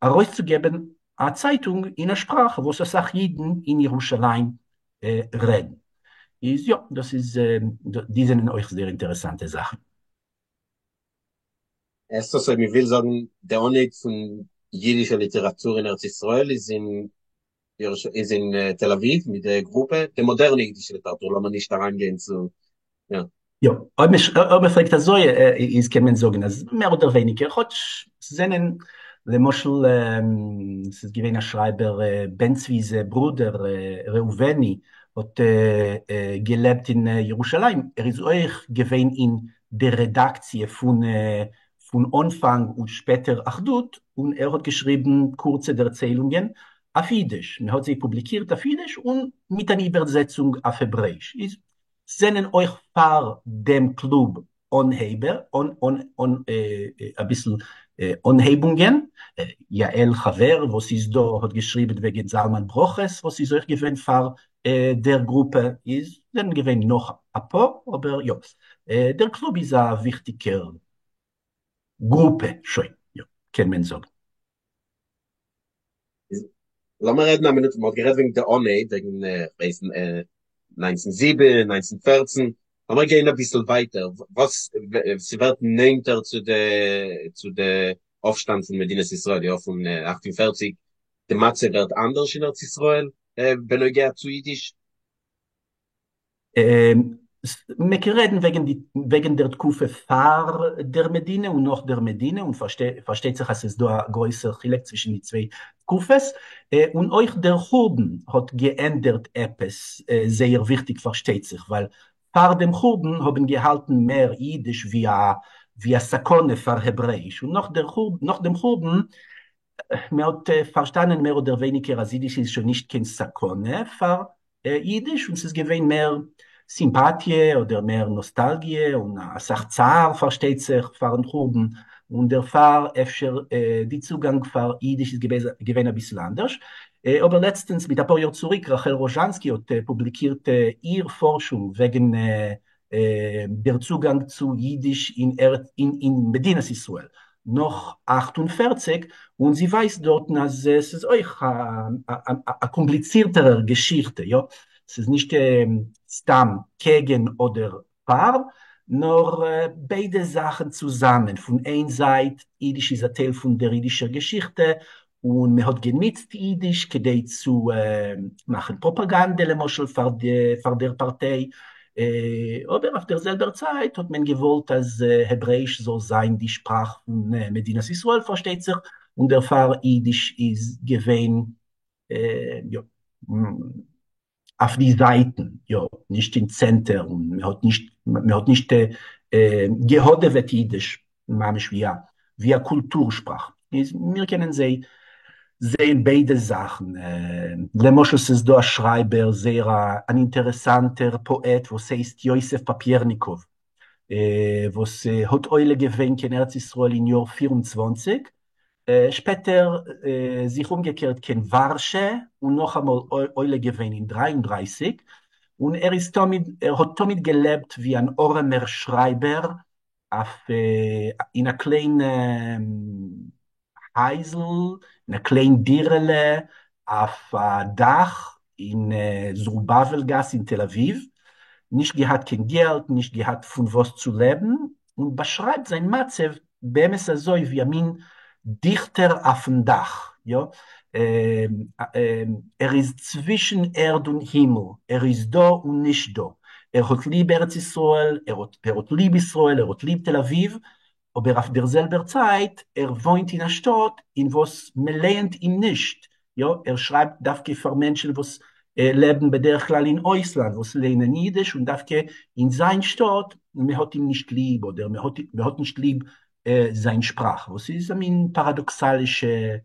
ארויסצוגעבן א צייטונג אין א שפראך וואס אסאך אידן אין ירושלים רעדן. איז יא, דאס איז, די זענען אויך זייער אינטערעסאנטע זאכן. הייסט עס אויב מען וויל זאגן די אנהייב פון אידישע ליטעראטור אין ארץ ישראל איז אין איז אין תל אביב מיט די גרופע, די מאדערנע אידישע ליטעראטור, לאמיר נישט אריינגיין צו, יא. יא, אויב מען פרעגט אזוי איז קען מען זאגן אז מער אדער ווייניגער, כאטש ס'זענען למשל ס'איז געווען א שרייבער בן צבי'ס ברודער ראובני האט געלעבט אין ירושלים, ער איז אויך געווען אין די רעדאקציע פון פון אנפאנג און שפעטער אחדות, און ער האט געשריבן קורצע דערציילונגען אויף אידיש, מען האט זיי פובליקירט אויף אידיש און מיט אן איבערזעצונג אויף העברעאיש. איז זענען אויך פאר דעם קלוב אנהייבער, אביסל אנהייבונגען, יעל חבר וואס איז דא האט געשריבן וועגן זלמן ברכה'ס וואס איז אויך געווען פאר דער גרופע, איז זענען געווען נאך אפאר, אבער יא, דער קלוב איז א וויכטיגער גרופע שוין, יא, קען מען זאגן. לאמיר רעדן א מינוט, מ'האט גערעדט וועגן די אנהייב, וועגן כ'ווייס ניינצן זיבן, ניינצן פערצן, לאמיר גיין אביסל ווייטער, וואס ס'ווערט נענטער צו די צו די אויפשטאנד פון מדינת ישראל, יא, פון 48, די מצב ווערט אנדערש אין ארץ ישראל בנוגע צו אידיש? מען קען רעדן וועגן די וועגן דער תקופה פאר דער מדינה און נאך דער מדינה, און פארשטייט זיך אז ס'איז דא א גרויסער חילוק צווישן די צוויי תקופות, און אויך דער חורבן האט געענדערט עפעס זייער וויכטיג פארשטייט זיך, ווייל פאר דעם חורבן האבן געהאלטן מער אידיש ווי א ווי א סכנה פאר העברעאיש, און נאך דער נאך דעם חורבן מען האט פארשטאנען מער אדער ווייניגער אז אידיש איז שוין נישט קיין סכנה פאר אידיש, און ס'איז געווען מער סימפאטיע אדער מער נאסטאלגיע און אסאך צער פארשטייט זיך פארן חורבן, און דערפאר אפשר די צוגאנג פאר אידיש איז געווען אביסל אנדערש. אבער לעצטענס מיט אפאר יאר צוריק רחל ראזשאנסקי האט פובליקירט איר פארשונג וועגן דער צוגאנג צו אידיש אין מדינת ישראל נאך 48, און זי ווייזט דארטן אז ס'איז אויך א קאמפליצירטערער געשיכטע, יא, ס'איז נישט סתם קעגן אדער פאר, נאר ביידע זאכן צוזאמען, פון איין זייט אידיש איז א טייל פון דער אידישער געשיכטע, און מען האט גענוצט אידיש כדי צו מאכן פראפאגאנדע למשל פאר דער פארטיי, אבער אויף דער זעלבער צייט האט מען געוואלט אז העברעאיש זאל זיין די שפראך פון מדינת ישראל פארשטייט זיך, און דערפאר אידיש איז געווען יא אויף די זייטן, יא, נישט אין צענטער, און מען האט נישט, מען האט נישט געהאדעוועט אידיש ממש ווי א, ווי א קולטור שפראך. איז מיר קענען זיי זעהן ביידע זאכן, למשל ס'איז דא א שרייבער זייער אן אינטערעסאנטער פאעט וואס הייסט יוסף פאפיערניקוב, וואס האט עולה געווען קיין ארץ ישראל אין יאר 24, שפעטער זיך אומגעקערט קיין ווארשע און נאכאמאל עולה געווען אין 33, און ער איז תמיד, ער האט תמיד געלעבט ווי אן ארעמער שרייבער אויף אין א קליין הייזל, אין א קליין דירה'לע אויף א דאך אין זרובבל גאס אין תל אביב, נישט געהאט קיין געלט, נישט געהאט פון וואס צו לעבן, און באשרייבט זיין מצב באמת אזוי ווי א מין דיכטער אויפן דאך, יא, ער איז צווישן ערד און הימל, ער איז דא און נישט דא, ער האט ליב ארץ ישראל, ער האט ליב ישראל, ער האט ליב תל אביב, אבער אויף דער זעלבער צייט ער וואוינט אין א שטאט אין וואס מען לייענט אים נישט, יא, ער שרייבט דווקא פאר מענטשן וואס לעבן בדרך כלל אין אויסלאנד וואס לייענען אידיש, און דווקא אין זיין שטאט מען האט אים נישט ליב אדער מען האט נישט ליב זיין שפראך, וואס איז א מין פאראדאקסאלישע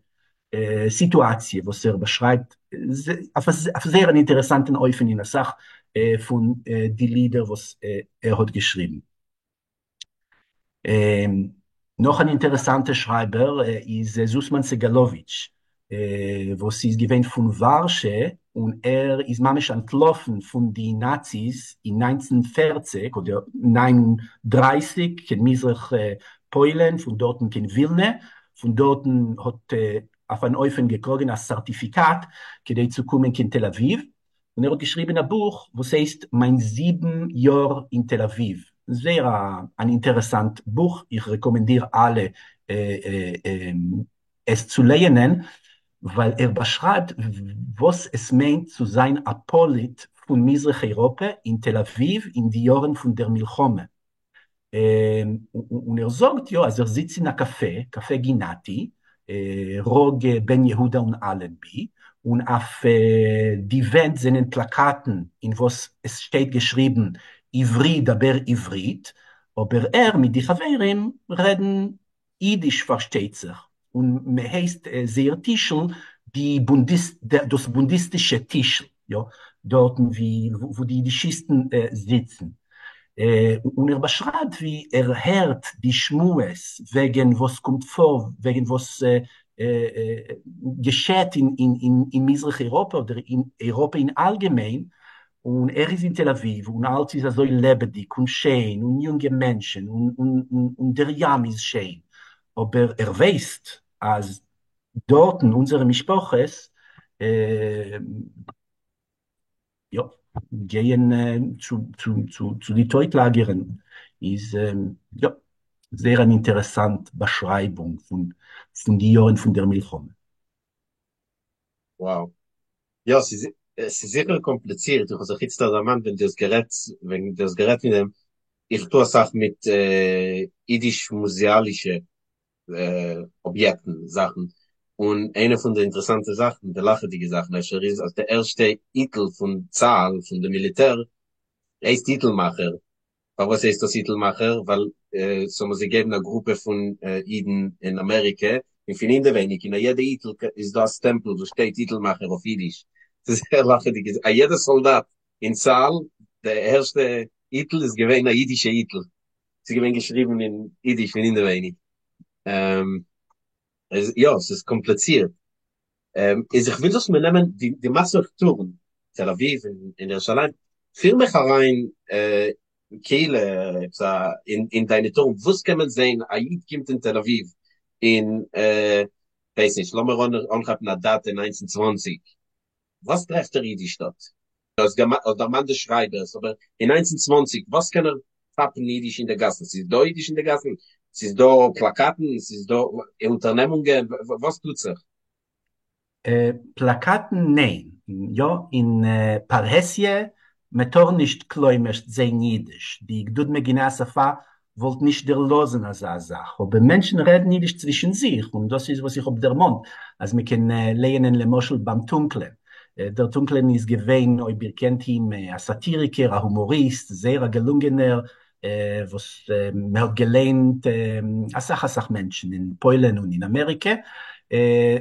סיטואציע וואס ער באשרייבט אויף זייער אן אינטערעסאנטן אופן אין אסאך פון די לידער וואס ער האט געשריבן. נאך אן אינטערעסאנטע שרייבער איז זוסמאן סעגאלאוויטש וואס איז געווען פון ווארשע און ער איז ממש אנטלאפן פון די נאציס אין 1940 אדער 39 קיין מזרח פוילן, פון דארטן קיין ווילנע, פון דארטן האט אויף אן אופן געקראגן א סערטיפיקאט כדי צו קומען קיין תל אביב, און ער האט געשריבען א בוך וואס הייסט מיין זיבן יאר אין תל אביב, זייער אן אינטערעסאנט בוך, איך רעקאמענדיר אלע עס צו לייענען, ווייל ער באשרייבט וואס עס מיינט צו זיין א פליט פון מזרח אייראפע אין תל אביב אין די יארן פון דער מלחמה, און ער זאגט יא אז ער זיצט אין א קאפע, קפה גינתי, ראג בן יהודה און אלנבי, און אויף די ווענט זענען פלאקאטן אין וואס עס שטייט געשריבן עברי דבר עברית, אבער ער מיט די חברים רעדן אידיש פארשטייט זיך, און מען הייסט זייער טישל די בונדיסט, דאס בונדיסטישע טישל, יא, דארטן וואו די אידישיסטן זיצן. און ער באשרייבט ווי ער הערט די שמועות וועגן וואס קומט פאר, וועגן וואס געשעט אין מזרח אייראפע אדער אין אייראפע אין אלגעמיין, און ער איז אין תל אביב און אלץ איז אזוי לעבעדיג און שיין און יונגע מענטשן און דער ים איז שיין, אבער ער ווייסט אז דארטן אונזערע משפחות יא, גייען צו די טויט לאגערן, איז יא, זייער אן אינטערעסאנט באשרייבונג פון די יארן פון דער מלחמה. Wow. יא, ס'איז ס'איז זיכער קאמפליצירט, איך האב זיך איצטער דערמאנט ווען דו האסט גערעדט, ווען דו האסט גערעדט פון דעם, איך טו אסאך מיט אידיש מוזעאלישע אביעקטן, זאכן, און איינע פון די אינטערעסאנטע זאכן, די לאכעדיגע זאכן אפשר, איז אז די ערשטע היטל פון צהל, פון די מיליטער, הייסט היטלמאכער. פארוואס הייסט דאס היטלמאכער? ווייל ס'האבן עס געגעבן א גרופע פון אידן אין אמעריקע, און פון אינדערווייניג אין א יעדע היטל איז דא א סטעמפל וואס שטייט היטלמאכער אויף אידיש. ס'איז זייער לאכעדיג, א יעדע סאלדאט אין צהל, די ערשטע היטל איז געווען א אידישע היטל. ס'איז געווען געשריבן אין אידיש פון אינדערווייניג. יא, ס'איז קאמפליצירט. איז איך וויל זאלסט מיר נעמען די מאכסט אויך טורן, תל אביב און ירושלים, פיר מיך אריין כאילו עפעס א אין דיינע טורן, וואס קען מען זען, א איד קומט אין תל אביב אין כ'ווייס נישט, לאמיר אנכאפן א דאטע 1920, וואס טרעפט ער אידיש דארט? דו האסט דערמאנט די שרייבערס, אבער אין 1920 וואס קען ער כאפן אידיש אין די גאסן? ס'איז דא אידיש אין די גאסן? ס'איז דא פלאקאטן? ס'איז דא אונטערנעמונגען? וואס טוט זיך? פלאקאטן ניין, יא אין פרהסיא, מען טאר נישט כלומר'שט זעהן אידיש, די גדוד מגיני השפה וואלט נישט דערלאזן אזא זאך, אבער מענטשן רעדן אידיש צווישן זיך, און דאס איז וואס איך האב דערמאנט, אז מען קען לייענען למשל ביים טונקלען, דער טונקלען איז געווען, אויב איר קענט אים, א סאטיריקער, א הומאריסט, זייער א געלונגענער, וואס מען האט געליינט אסאך אסאך מענטשן אין פוילן און אין אמעריקע,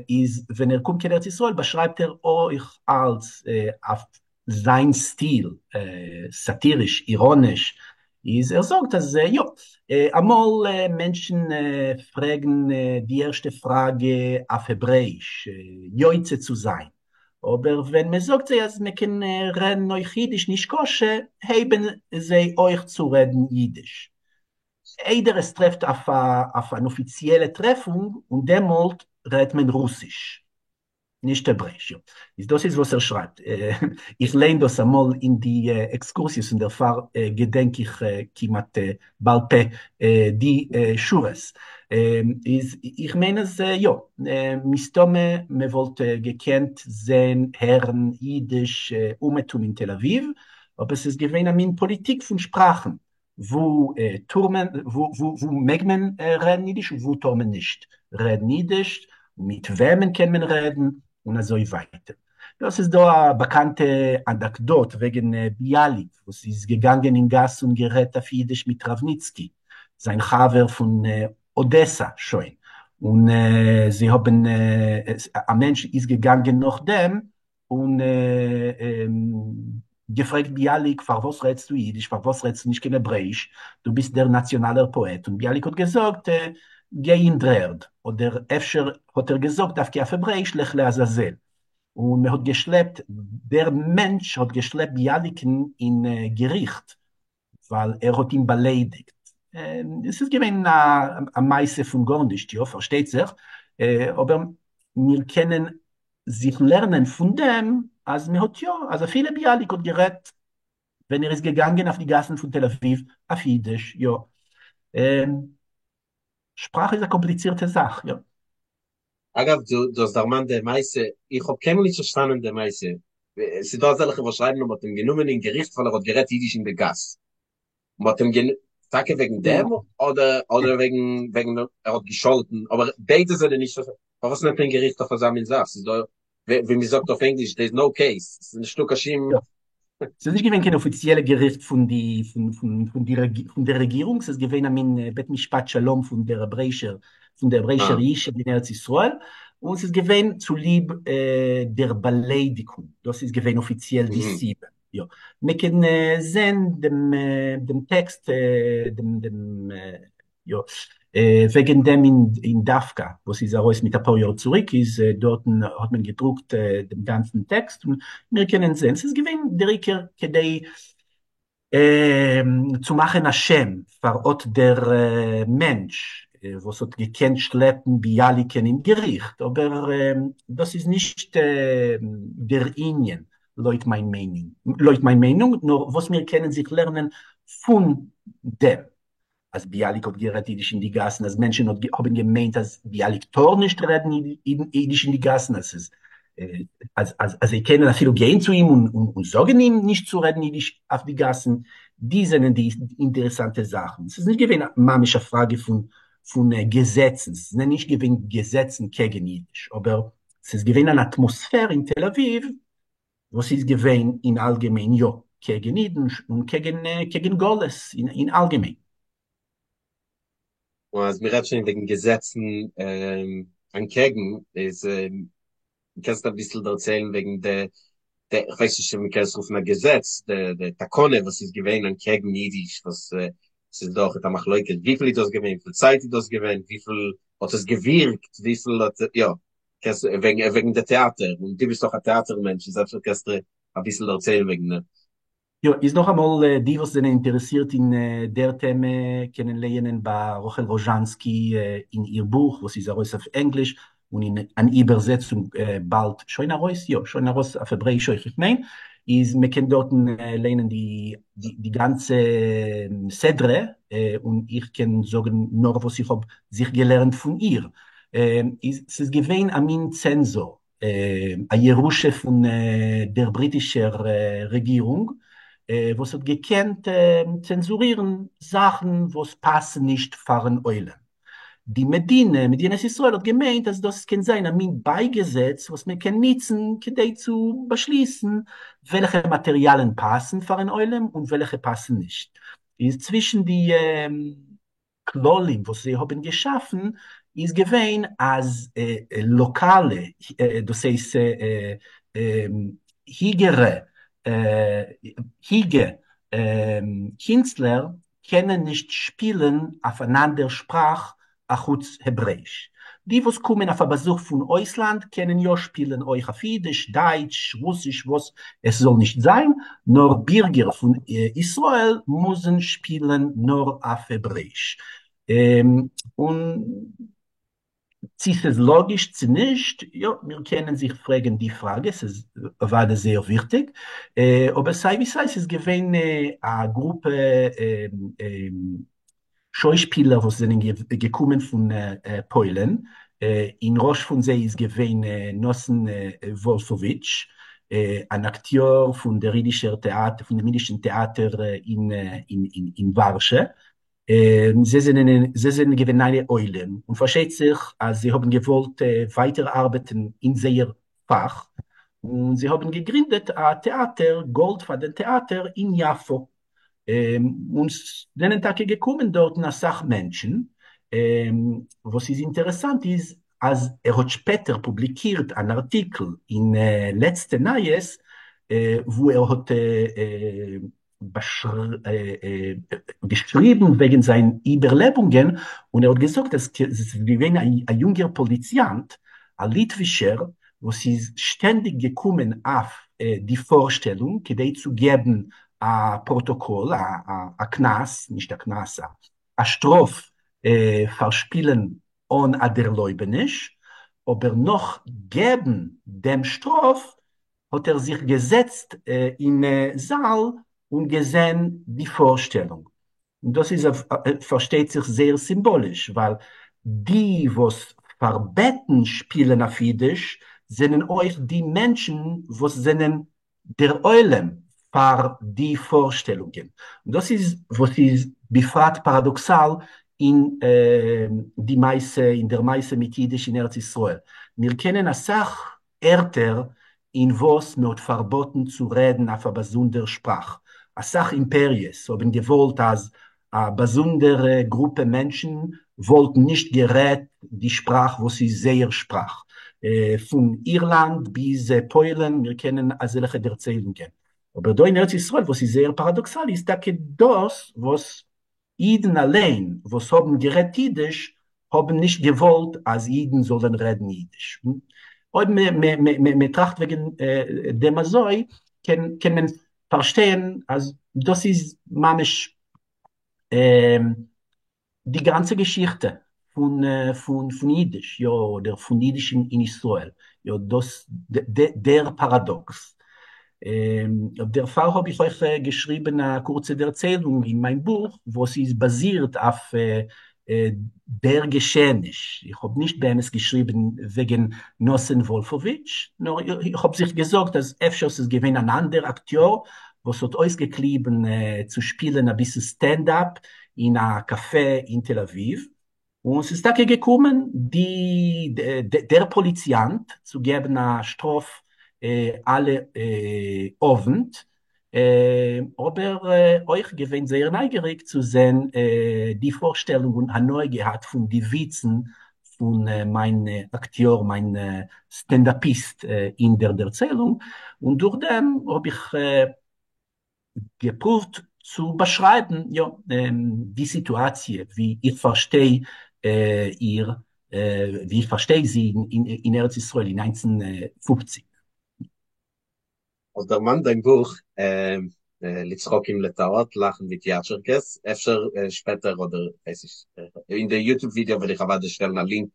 איז ווען ער קומט קיין ארץ ישראל באשרייבט ער אויך אלץ אויף זיין סטיל, סאטיריש, איראניש, איז ער זאגט אז יא, אמאל מענטשן פרעגן די ערשטע פראגע אויף העברעאיש, יוצא צו זיין, אבער ווען מען זאגט זיי אז מען קען רעדן אויך אידיש נישקשה, הייבן זיי אויך צו רעדן אידיש. איידער עס טרעפט אויף אן אפיציעלע טרעפונג, און דעמאלט רעדט מען רוסיש. נישט העברעיש, יא. איז דאס איז וואס ער שרייבט. איך ליין דאס אמאל אין די עקסקורסיעס און דערפאר געדענק איך כמעט בעל פה די שורות. איז איך מיין אז יא, מסתמא מען וואלט געקענט זען, הערן אידיש אומעטום אין תל אביב, אבער ס'איז געווען א מין פאליטיק פון שפראכן, וואו טאר מען, וואו מעג מען רעדן אידיש און וואו טאר מען נישט רעדן אידיש, מיט וועמען קען מען רעדן, און אזוי ווייטער. דאס איז דא א באקאנטע אנעקדאט וועגן ביאליק וואס איז געגאנגען אין גאס און גערעדט אויף אידיש מיט ראווניצקי, זיין חבר פון אדעסא שוין, און זיי האבן, א מענטש איז געגאנגען נאכדעם און געפרעגט ביאליק פארוואס רעדסטו אידיש פארוואס רעדסטו נישט קיין העברעאיש דו ביסט דער נאציאנאלער פאעט און ביאליק האט געזאגט גיי אין דר'ערד אדער אפשר האט ער געזאגט דווקא אויף העברעאיש לך לעזאזל און מען האט געשלעפט דער מענטש האט געשלעפט ביאליקן אין געריכט ווייל ער האט אים באליידיגט. עס איז געווען א מעשה פון גארנישט, יא, פארשטייט זיך, אבער מיר קענען זיך לערנען פון דעם אז מען האט יא, אז אפילו ביאליק האט גערעדט ווען ער איז געגאנגען אויף די גאסן פון תל אביב אויף אידיש, יא. שפראך איז א קאמפליצירטע זאך, יא. אגב, דו האסט דערמאנט די מעשה, איך האב קיינמאל נישט פארשטאנען די מעשה, ס'איז דא אזעלכע וואס שרייבן אז מ'האט אים גענומען אין געריכט ווייל ער האט גערעדט אידיש אין די גאס, מ'האט אים גענומען טאקע וועגן דעם אדער אדער וועגן וועגן ער האט געשאלטן, אבער ביידע זענען נישט, פארוואס נעמט מען אין געריכט אויף אזא מין זאך, ס'איז דא ווי מ'זאגט אויף ענגליש דער איז נאו קעיס, ס'איז נישטא קיין שום. ס'איז נישט געווען קיין אפיציעלע געריכט פון די פון די פון דער רעגירונג, ס'איז געווען א מין בית משפט שלום פון דער העברעאישער פון דער העברעאישער ישוב אין ארץ ישראל, און ס'איז געווען צוליב דער באליידיקונג, דאס איז געווען אפיציעל די סיבה. יא. מען קען זען דעם דעם טעקסט דעם דעם יא וועגן דעם אין דווקא וואס איז ארויס מיט אפאר יאר צוריק איז דארטן האט מען געדרוקט דעם גאנצן טעקסט און מיר קענען זען ס'איז געווען דער עיקר כדי צו מאכן א שם פאר אט דער מענטש וואס האט געקענט שלעפן ביאליקען אין געריכט, אבער דאס איז נישט דער ענין לויט מיין מיינונג, לויט מיין מיינונג, נאר וואס מיר קענען זיך לערנען פון דעם אז ביאליק האט גערעדט אידיש אין די גאסן, אז מענטשן האבן געמיינט אז ביאליק טאר נישט רעדן אידיש אין די גאסן, אז ס'איז אז אז אז זיי קענען אפילו גיין צו אים און און זאגן אים נישט צו רעדן אידיש אויף די גאסן, די זענען די אינטערעסאנטע זאכן. ס'איז נישט געווען ממש א פראגע פון פון געזעצן, ס'זענען נישט געווען געזעצן קעגן אידיש, אבער ס'איז געווען אן אטמאספער אין תל אביב וואס איז געווען אין אלגעמיין יא קעגן אידן און קעגן קעגן גלות אין אלגעמיין. און אז מ'רעדט שוין וועגן געזעצן אנטקעגן איז קענסט אביסל דערציילן וועגן די די איך ווייס נישט אויב מ'קען עס רופן א געזעץ די די תקנה וואס איז געווען אנטקעגן אידיש וואס ס'איז דאך א מחלוקת וויפיל איז דאס געווען וויפיל צייט איז דאס געווען וויפיל האט עס געווירקט וויפיל האט יא קענסט וועגן וועגן די טעאטער, און דו ביסט דאך א טעאטער מענטש, איז אפשר קענסטו אביסל דערציילן וועגן דעם. יא, איז נאכאמאל די וואס זענען אינטערעסירט אין דער טעמע קענען לייענען ביי רחל ראזשאנסקי אין איר בוך וואס איז ארויס אויף ענגליש און אין אן איבערזעצונג באלד שוין ארויס, יא שוין ארויס אויף העברעאיש אויך איך מיין, איז מען קען דארטן לייענען די די גאנצע סדרה און איך קען זאגן נאר וואס איך האב זיך געלערנט פון איר. איז ס'איז געווען א מין צענזור, א ירושה פון דער בריטישער רעגירונג, וואס האט געקענט צענזורירן זאכן וואס פאסן נישט פאר'ן עולם. די מדינה, מדינת ישראל, האט געמיינט אז דאס קען זיין א מין בייגעזעץ וואס מען קען ניצן כדי צו באשליסן וועלכע מאטעריאלן פאסן פאר'ן עולם און וועלכע פאסן נישט. איז צווישן די כללים וואס זיי האבן געשאפן איז געווען אז לאקאלע, דאס הייסט היגערע, היגע קינסטלער קענען נישט שפילן אויף אן אנדער שפראך אחוץ העברעיש. די וואס קומען אויף א באזוך פון אויסלאנד קענען יא שפילן אויך אויף אידיש, דייטש, רוסיש, וואס עס זאל נישט זיין, נאר בירגער פון ישראל מוזן שפילן נאר אויף העברעיש. און צי ס'איז לאגיש צי נישט, יא, מיר קענען זיך פרעגן די פראגע, ס'איז אוודאי זייער וויכטיג, אבער סיי ווי סיי ס'איז געווען א גרופע שוישפילער וואס זענען געקומען פון פוילען, אין ראש פון זיי איז געווען נתן וואלפאוויטש, אן אקטיאר פון דער אידישער טעאטער, פון דעם אידישן טעאטער אין ווארשע, זיי זענען זיי זענען געווען נייע עולים, און פארשטייט זיך אז זיי האבן געוואלט ווייטער ארבעטן אין זייער פאך, און זיי האבן געגרינדעט א טעאטער, גאלדפאדען טעאטער אין יפו. און ס'זענען טאקע געקומען דארטן אסאך מענטשן, וואס איז אינטערעסאנט איז אז ער האט שפעטער פובליקירט אן ארטיקל אין לעצטע נייעס וואו ער האט געשריבן וועגן זיין איבערלעבונגען, און ער האט געזאגט אז ס'איז געווען א יונגער פאליציאנט, א ליטווישער, וואס איז שטענדיג געקומען אויף די פארשטעלונג כדי צו געבן א פראטאקאל, א קנס, נישט א קנס, א שטראף פאר שפילן אן א דערלויבעניש, אבער נאך געבן דעם שטראף האט ער זיך געזעצט אין זאל און געזען די פארשטעלונג. און דאס איז פארשטייט זיך זייער סימבאליש, ווייל די וואס פארבעטן שפילן אויף אידיש זענען אויך די מענטשן וואס זענען דער עולם פאר די פארשטעלונגען, און דאס איז וואס איז בפרט פאראדאקסאל אין די מעשה, אין דער מעשה מיט אידיש אין ארץ ישראל. מיר קענען אסאך ערטער אין וואס מען האט פארבאטן צו רעדן אויף א באזונדער שפראך, אסאך אימפעריעס האבן געוואלט אז א באזונדערע גרופע מענטשן וואלטן נישט גערעדט די שפראך וואס איז זייער שפראך, פון אירלאנד ביז פוילן, מיר קענען אזעלכע דערציילונגען. אבער דא אין ארץ ישראל וואס איז זייער פאראדאקסאל איז טאקע דאס וואס אידן אליין וואס האבן גערעדט אידיש האבן נישט געוואלט אז אידן זאלן רעדן אידיש. אויב מען טראכט וועגן דעם אזוי קען מען פארשטיין אז דאס איז ממש די גאנצע געשיכטע פון פון אידיש, יא, אדער פון אידיש אין ישראל, יא, דאס דער פאראדאקס. דערפאר האב איך אויך געשריבן א קורצע דערציילונג אין מיין בוך וואס איז באזירט אויף דער געשעעניש. איך האב נישט באמת געשריבן וועגן נתן וואלפאוויטש, נאר איך האב זיך געזאגט אז אפשר ס'איז געווען אן אנדער אקטיאר וואס האט אויסגעקליבן צו שפילן אביסל סטענד-אפ אין א קאפע אין תל אביב, און ס'איז טאקע געקומען די דער פאליציאנט צו געבן א שטראף אלע אוונט, אבער אויך געווען זייער נייגעריג צו זען די פארשטעלונג און הנאה געהאט פון די וויצן פון מיין אקטיאר, מיין סטענדאפיסט אין דער דערציילונג, און דורך דעם האב איך געפרואווט צו באשרייבן יא די סיטואציע ווי איך פארשטיי איר, ווי איך פארשטיי זי אין ארץ ישראל אין 1950. האסט דערמאנט דיין בוך לצחוק עם לטאות, לאכן מיט יאשערקעס, אפשר שפעטער אדער ווייס איך, אין די יוטוב ווידעא וועל איך אוודאי שטעלן א לינק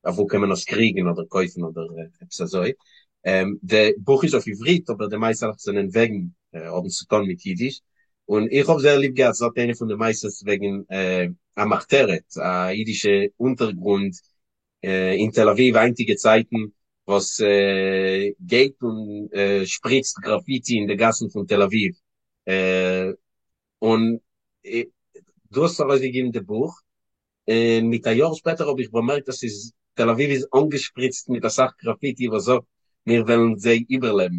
אוואו קען מען עס קריגן אדער קויפן אדער עפעס אזוי. די בוך איז אויף עברית אבער די מעשה'לעך זענען וועגן האבן צו טון מיט אידיש, און איך האב זייער ליב געהאט ס'האט איינע פון די מעשות וועגן א מחתרת, א אידישע אונטערגרונד אין תל אביב היינטיגע צייטן וואס גייט און שפריצט גראפיטי אין די גאסן פון תל אביב, און דו האסט ארויסגעגעבן די בוך, און מיט א יאר שפעטער האב איך באמערקט אז ס'איז תל אביב איז אנגעשפריצט מיט אסאך גראפיטי וואס זאגט מיר וועלן זיי איבערלעבן,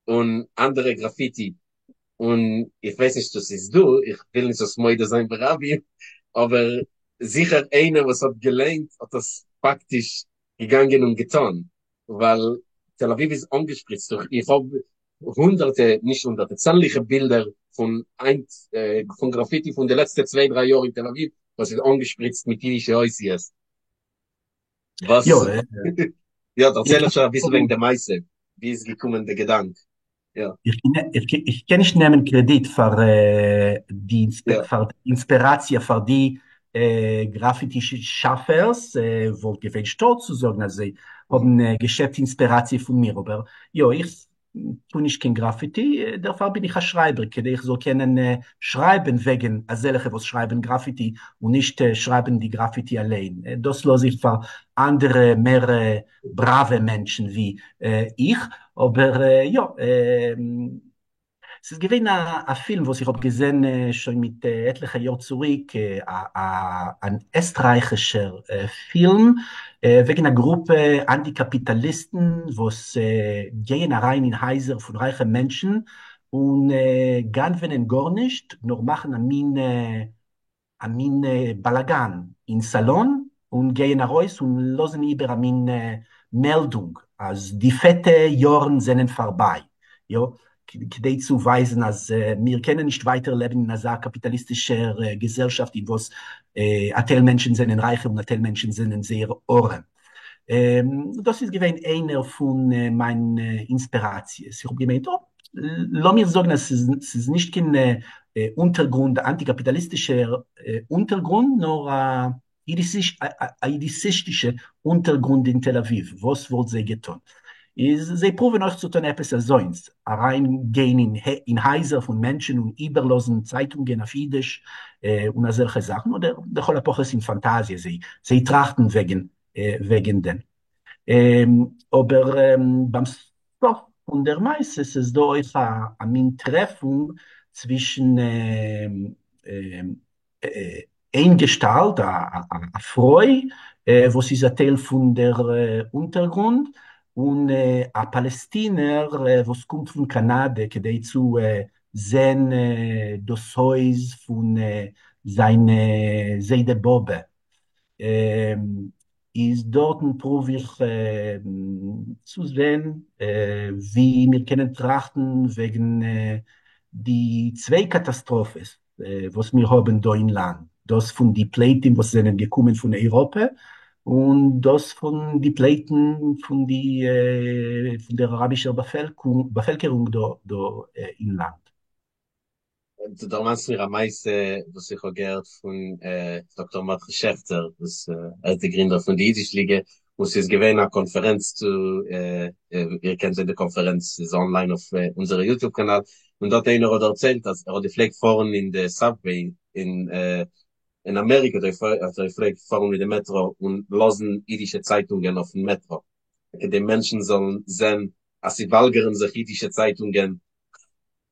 און אנדערע גראפיטי, און איך ווייס נישט צו ס'איז דא, איך וויל נישט דאס מודה זיין ברבים, אבער זיכער איינער וואס האט געליינט האט עס פאקטיש געגאנגען און געטון, ווייל תל אביב איז אנגעשפריצט דורך, איך האב הונדערטע, נישט הונדערטע, צענדליגע בילדער פון היינט, פון גראפיטי פון די לעצטע צוויי דריי יאר אין תל אביב, וואס איז אנגעשפריצט מיט אידישע אותיות. וואס? יא, דערצייל אפשר אביסל וועגן די מעשה, ווי איז געקומען די געדאנק? יא. איך קען נישט נעמען קרעדיט פאר די אינספיראציע פאר די גראפיטי שאפערס, וואלט געווען שטאלץ צו זאגן אז זיי האבן געשעפט אינספיראציע פון מיר, אבער יא, איך טו נישט קיין גראפיטי, דערפאר בין איך א שרייבער, כדי איך זאל קענען שרייבן וועגן אזעלכע וואס שרייבן גראפיטי, און נישט שרייבן די גראפיטי אליין. דאס לאז איך פאר אנדערע מער בראווע מענטשן ווי איך, אבער יא, ס'איז געווען א פילם וואס איך האב געזען שוין מיט עטליכע יאר צוריק, אן עסטרייכישער פילם וועגן א גרופע אנטי קאפיטאליסטן וואס גייען אריין אין הייזער פון רייכע מענטשן און גנב'נען גארנישט, נאר מאכן א מין א מין באלאגאן אין סאלאן און גייען ארויס און לאזן איבער א מין מעלדונג אז די פעטע יארן זענען פארביי, יא, כדי צו ווייזן אז מיר קענען נישט ווייטער לעבן אין אזא קאפיטאליסטישער געזעלשאפט אין וואס א טייל מענטשן זענען רייכע און א טייל מענטשן זענען זייער ארעם. דאס איז געווען איינער פון מיין אינספיראציעס, איך האב געמיינט, אה, לאמיר זאגן אז ס'איז נישט קיין אונטערגרונד, אנטי קאפיטאליסטישער אונטערגרונד, נאר א אידישיסטישע אונטערגרונד אין תל אביב, וואס וואלט זיי געטון? איז זיי פרואווען אויך צו טון עפעס אזוינס, אריין גיין אין הייזער פון מענטשן און איבערלאזן צייטונגען אויף אידיש און אזעלכע זאכן, אדער לכל הפחות אין פאנטאזיע, זיי טראכטן וועגן דעם. אבער ביים סוף פון דער מעשה ס'איז דא אויך א מין טרעפונג צווישן איין געשטאלט, א פרוי וואס איז א טייל פון דער אונטערגרונד, און א פאלעסטינער וואס קומט פון קאנאדע כדי צו זען דאס הויז פון זיין זיידע באבע. איז דארטן פרואוו איך צו זען ווי מיר קענען טראכטן וועגן די צוויי קאטאסטראפעס וואס מיר האבן דא אין לאנד, דאס פון די פליטים וואס זענען געקומען פון אייראפע, און דאס פון די פליטים פון די פון דער אראבישער באפעלקערונג דא אין לאנד. דו דערמאנסט מיר א מעשה וואס איך האב געהערט פון דאקטאר מרדכי שעכטער, וואס ער איז די גרינדער פון די אידיש ליגע, און ס'איז געווען א קאנפערענץ צו, איר קענט זען די קאנפערענץ איז אנליין אויף אונזערע יוטיוב קאנאל, און דארט איינער האט דערציילט אז ער האט געפלעגט פארן אין די סאבוועי אין אין אמעריקע, האט ער געפלעגט פארן מיט די מעטרא און לאזן אידישע צייטונגען אויפן מעטרא, כדי מענטשן זאלן זען אז ס'וואלגערן זיך אידישע צייטונגען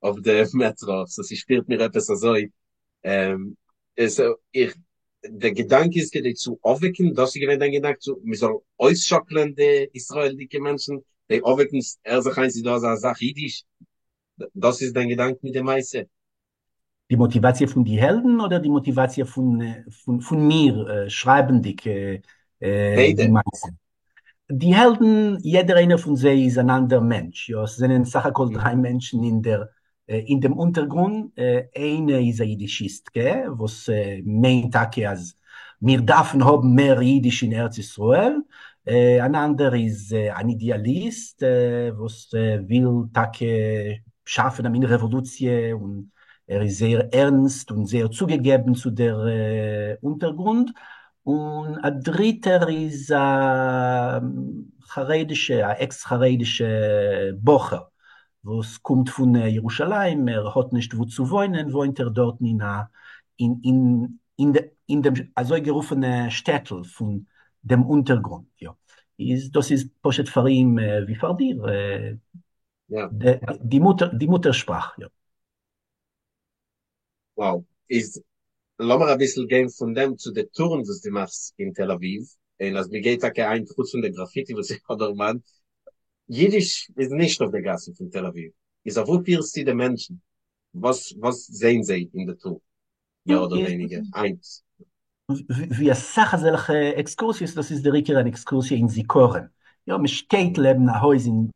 אויף די מעטרא, סאו ס'שפירט מיר עפעס אזוי, איך, די געדאנק איז כדי צו אויפוועקן, דאס איז געווען דיין געדאנק, צו מ'זאל אויסשאקלען די ישראל'דיגע מענטשן, זיי אויפוועקן, הער זיך איין ס'איז דא אזא זאך אידיש, דאס איז דיין געדאנק מיט די מעשה? די מאטיוואציע פון די העלדן אדער די מאטיוואציע פון פון מיר שרייבנדיג די מעשה? די העלדן, יעדער איינער פון זיי איז אן אנדער מענטש, יא, ס'זענען סך הכל דריי מענטשן אין דער אין דעם אונטערגרונד, איינע איז א אידישיסטקע וואס מיינט טאקע אז מיר דארפן האבן מער אידיש אין ארץ ישראל, אן אנדער איז אן אידעאליסט וואס וויל טאקע שאפן א מין רעוואלוציע און ער איז זייער ערנסט און זייער צוגעגעבן צו דער אונטערגרונד, און א דריטער איז א חרדישע, א עקס חרדישע בחור וואס קומט פון ירושלים, ער האט נישט וואו צו וואוינען, וואוינט ער דארטן אין א אין אין דעם אזוי גערופענע שטעטל פון דעם אונטערגרונד, יא, איז דאס איז פשוט פאר אים ווי פאר דיר די מוטער די מוטער שפראך, יא. וואו איז, לאמיר אביסל גיין פון דעם צו די טורן וואס דו מאכסט אין תל אביב, און אז מ'גייט טאקע היינט חוץ פון די גראפיטי וואס איך האב דערמאנט, אידיש איז נישט אויף די גאסן פון תל אביב, איז אוואו פירסטו די מענטשן? וואס וואס זעהן זיי אין די טור מער אדער ווייניגער היינט? ווי אסאך אזעלכע עקסקורסיעס, דאס איז דער עיקר אן עקסקורסיע אין זיכרון, יא, מען שטייט לעבן א הויז אין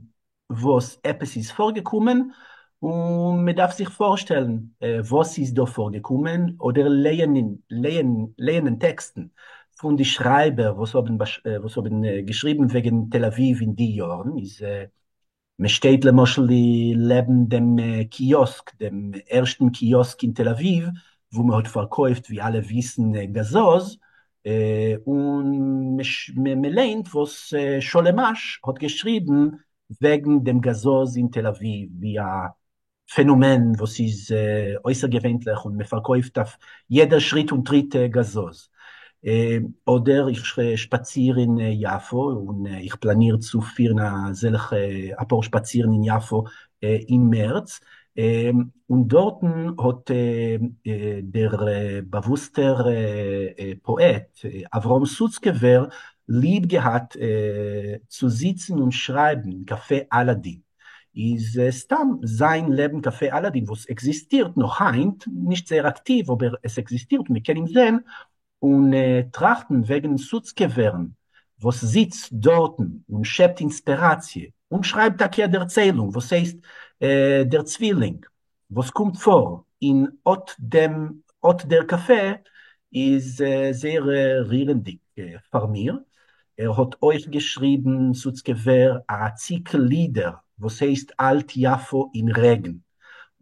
וואס עפעס איז פארגעקומען, און מען דארף זיך פארשטעלן וואס איז דא פארגעקומען, אדער לייענען לייענען טעקסטן פון די שרייבער וואס האבן וואס האבן געשריבן וועגן תל אביב אין די יארן, איז מען שטייט למשל לעבן דעם קיאסק, דעם ערשטן קיאסק אין תל אביב, וואו מען האט פארקויפט ווי אלע וויסן גאזוז, און מען ליינט וואס שלום אש האט געשריבן וועגן דעם גאזוז אין תל אביב, ווי א פענאמען וואס איז אויסערגעווענליך און מען פארקויפט אויף יעדער שריט און טריט גאזוז. אדער איך שפאציר אין יפו און איך פלאניר צו פירן אזעלכע אפאר שפאצירן אין יפו אין מערץ, און דארטן האט דער באוואוסטער פאעט אברהם סוצקעווער ליב געהאט צו זיצן און שרייבן אין קאפע אלאדין. איז סתם זיין לעבן קאפע אלאדין וואס עקזיסטירט נאך היינט, נישט זייער אקטיוו אבער עס עקזיסטירט און מען קען אים זען, און טראכטן וועגן סוצקעווערן וואס זיצט דארטן און שעפט אינספיראציע און שרייבט טאקע א דערציילונג וואס הייסט דער צווילינג וואס קומט פאר אין אט דעם אט דער קאפע איז זייער רירענדיג פאר מיר. ער האט אויך געשריבן סוצקעווער א ציקל לידער וואס הייסט אלט יפו אין רעגן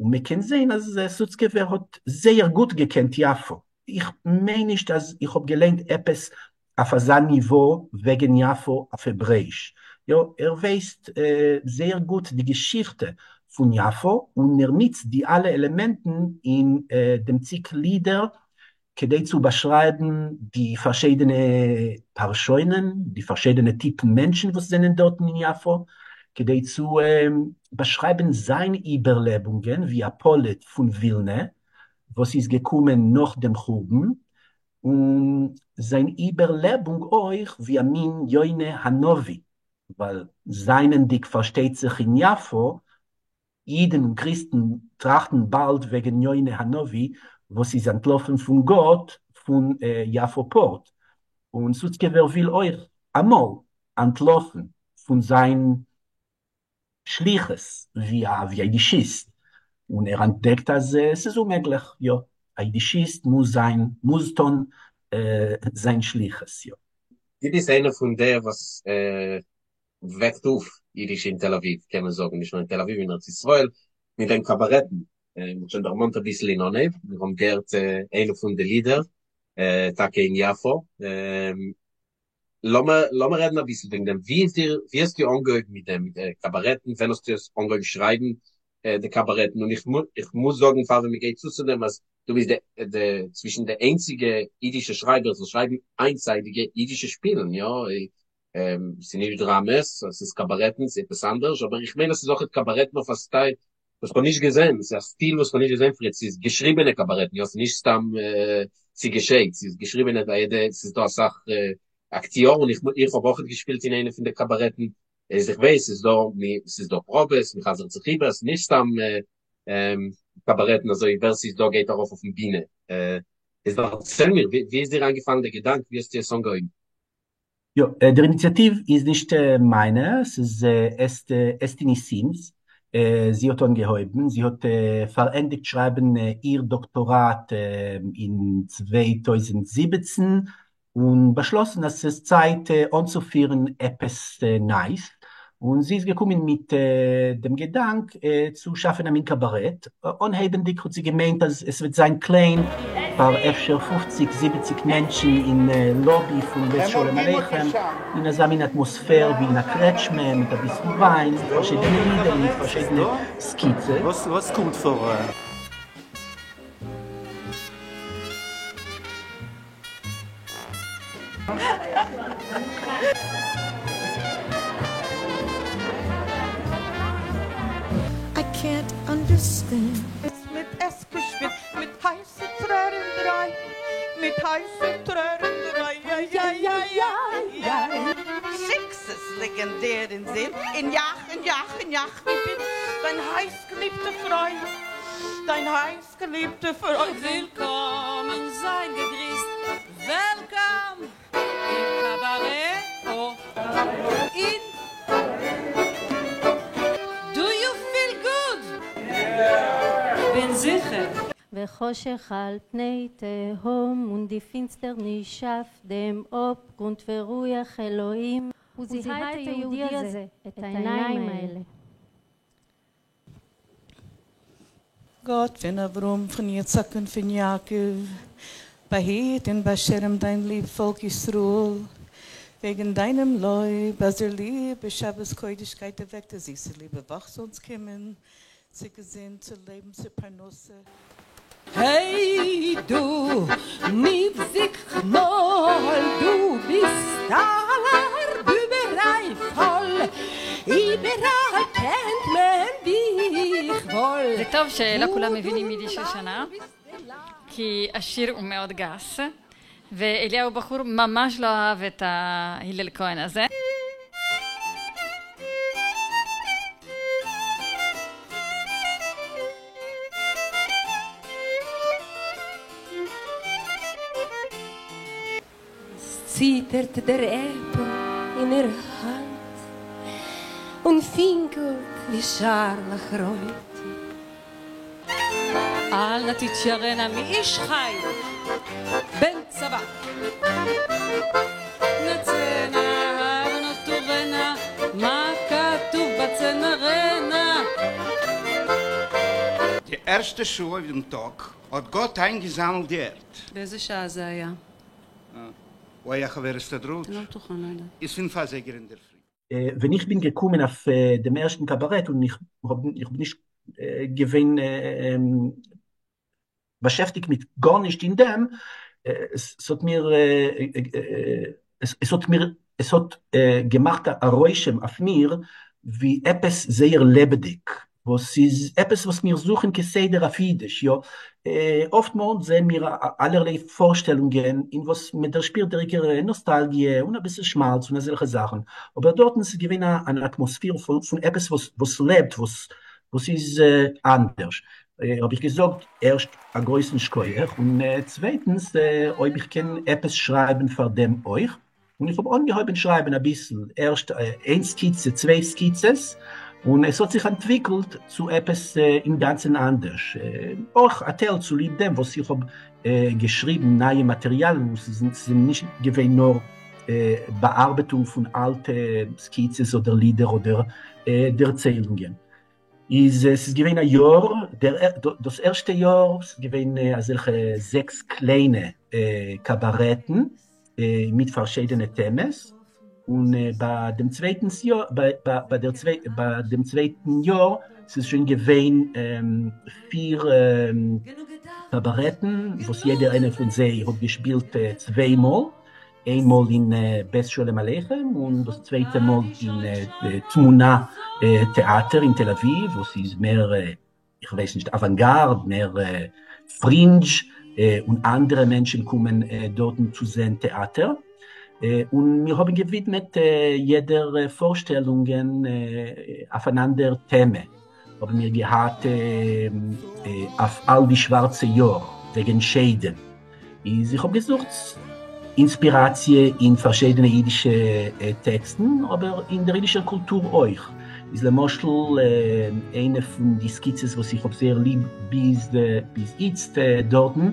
און מען קען זען אז סוצקעווער האט זייער גוט געקענט יפו. איך מיין נישט אז איך האב געליינט עפעס אויף אזא ניווא וועגן יפו אויף העברעיש. יא, ער ווייסט זייער גוט די געשיכטע פון יפו און ער ניצט די אלע עלעמענטן אין דעם ציקל לידער כדי צו באשרייבן די פארשיידענע פארשוינען, די פארשיידענע טיפן מענטשן וואס זענען דארטן אין יפו, כדי צו באשרייבן זיין איבערלעבונגען ווי א פליט פון ווילנע וואס איז געקומען נאך דעם חורבן, און זיין איבערלעבונג אויך ווי א מין יונה הנביא, ווייל זיינענדיג פארשטייט זיך אין יפו, אידן און קריסטן טראכטן באלד וועגן יונה הנביא וואס איז אנטלאפן פון גאט פון יפו פארט. און סוצקעווער וויל אויך אמאל אנטלויפן פון זיין שליחות ווי א אידישיסט, און ער אנטדעקט אז עס איז אוממעגליך, יא, א אידישיסט מוז זיין, מוז טון זיין שליחות, יא. דו ביסט איינער פון די וואס וועקט אויף אידיש אין תל אביב, קען מען זאגן, נישט נאר אין תל אביב, אין ארץ ישראל, מיט דיין קאבארעטן, מען האט שוין דערמאנט אביסל אין אנהייב, מיר האבן געהערט איינע פון די לידער, טאקע אין יפו. לאמיר רעדן אביסל וועגן דעם, ווי איז דיר, ווי האסטו אנגעהויבן מיט דעם, מיט די קאבארעטן, ווען האסטו עס אנגעהויבן שרייבן די קאבארעטן, און איך מוז זאגן פאר ווען מען גייט צו צו דעם אז דו ביסט די צווישן די איינציגע אידישע שרייבערס וואס שרייבן איינצייטיגע אידישע שפילן, יא, ס'איז נישט דראמעס, ס'איז קאבארעטן, ס'איז עפעס אנדערש, אבער איך מיין אז ס'איז אויכעט קאבארעטן אויף א סטייל וואס כ'האב נישט געזען, ס'איז א סטיל וואס כ'האב נישט געזען פריער, ס'איז געשריבענע קאבארעטן, יא, ס'איז נישט סתם ס'געשעט, ס'איז געשריבענע ביי יעדע, ס'איז דא אסאך אקטיארן, איך האב אויכעט געשפילט אין איינע פון די קאבארעטן, איז איך ווייס ס'איז דא, ס'איז דא פראבעס, מ'חזר'ט זיך איבער, ס'איז נישט סתם קאבארעטן אזוי ווער ס'איז דא גייט ארויף אויפן בינע, איז דערצייל מיר, ווי איז דיר איינגעפאלן דער געדאנק, ווי האסטו עס אנגעהויבן? יא, דער איניציאטיוו איז נישט מיינע, ס'איז אסתי ניסים'ס, זי האט אנגעהויבן, זי האט פארענדיגט שרייבן איר דאקטאראט אין 2017, און באשלאסן אז ס'איז צייט אנצופירן עפעס נייס, און זי איז געקומען מיט דעם געדאנק צו שאפן א מין קאבארעט, אנהייבנדיג האט זי געמיינט אז עס וועט זיין קליין פאר אפשר פופציג זיבעציג מענטשן אין לאבי פון בית שלום עליכם, אין אזא מין אטמאספער ווי אין א קרעטשמע מיט אביסל וויין, מיט פארשידענע לידער און מיט פארשידענע סקיצעס. וואס קומט פאר? איי קענט אנדערסטענד. מיט עסקושוויט מיט הייסע טרערן דריי מיט הייסע טרערן דריי איי-איי-איי-איי. שיקסעס ליגן דיר אין זין און יאך און יאך און יאך ווי בין דיין הייס געליבטע פרוי דיין הייס געליבטע פרוי. ווילקאמען זיין געגריסט וועלקאם אין קאבארעט או אין דו יו פיל גוד? בין זיכער. וחושך על פני תהום און די פינסטערניש אויף דעם אפגרונט ורוח אלוהים. הוא זיהה את היהודי הזה, את העיניים האלה. גאָט פֿון אַבֿרהם, פֿון יצחק און פֿון יעקבֿ, באַהיט און באַשירעם דײַן ליב פֿאָלק ישׂראל, וועגן דײַנעם לויב, אַז דער ליבער שבת קודש גייט אַוועק, די זיסע ליבע וואָך זאָל אונדז קומען צו געזונט, צו לעבן, צו פּרנסה. העי דו, נבזיק כנול, דו ביסט א ביבער איבעראל קענט מען דיך וואל. זה טוב שלא כולם מבינים יידיש ישנה, כי השיר הוא מאוד גס, ואליהו בחור ממש לא אהב את ההלל כהן הזה. ציטערט דער עפל אין איר האַנט און פֿינקלט ווי שאַרלעך רויט. אל נא תתייראנה מאיש חיל בן צבא. נצנה הבנות תוראנה מה כתוב בצנרנה. די ערשטע שעה אויף דעם טאג האט גאט איינגעזאמלט די ערד. באיזה שעה זה היה? הוא היה חבר הסתדרות. אני לא בטוחה, אני לא יודעת. איז פינף אזייגער אינדערפרי. ווען איך בין געקומען אויף דעם ערשטן קאבארעט און איך האב נישט געווען באשעפטיגט מיט גארנישט אין דעם, עס האט מיר, עס האט מיר, עס האט געמאכט א רושם אויף מיר ווי עפעס זייער לעבעדיג, וואס איז עפעס וואס מיר זוכן כסדר אויף אידיש, יא, אפטמאל זעען מיר אלערליי פארשטעלונגען אין וואס מען דערשפירט דער עיקר נאסטאלגיע און אביסל שמאלץ און אזעלכע זאכן, אבער דארטן איז געווען אן אטמאספער פון עפעס וואס לעבט, וואס איז אנדערש. האב איך געזאגט, ערשט א גרויסן שכוח, און צווייטנס אויב איך קען עפעס שרייבן פאר דעם אויך, און איך האב אנגעהויבן שרייבן אביסל, ערשט איין סקיצע, צוויי סקיצעס, און עס האט זיך אנטוויקלט צו עפעס אינגאנצן אנדערש, אויך א טייל צוליב דעם וואס איך האב געשריבן נייע מאטעריאלן וואס זענען נישט געווען נאר באארבעטונג פון אלטע סקיצעס אדער לידער אדער דערציילונגען. איז עס איז געווען א יאר, דאס ערשטע יאר, ס'איז געווען אזעלכע זעקס קליינע קאבארעטן מיט פארשידענע טעמעס, און ביי דעם צווייטן יאר, ביי דעם צווייטן יאר, ס'איז שוין געווען פיר קאבארעטן, וואס יעדער איינער פון זיי האט געשפילט צוויי מאל, איין מאל אין בית שלום עליכם און דאס צווייטע מאל אין תמונה טעאטער אין תל אביב וואס איז מער איך ווייס נישט אוואנגארד מער פרינדזש און אנדערע מענטשן קומען דארטן צו זען טעאטער און מיר האבן געווידמעט יעדער פארשטעלונגען אויף אן אנדער טעמע האבן מיר געהאט אויף אל די שווארצע יאר וועגן שדים. איז איך האב געזוכט אינספיראציע אין פארשידענע אידישע טעקסטן, אבער אין דער אידישער קולטור אויך. איז למשל איינע פון די סקיצעס וואס איך האב זייער ליב ביז ביז איצט דארטן,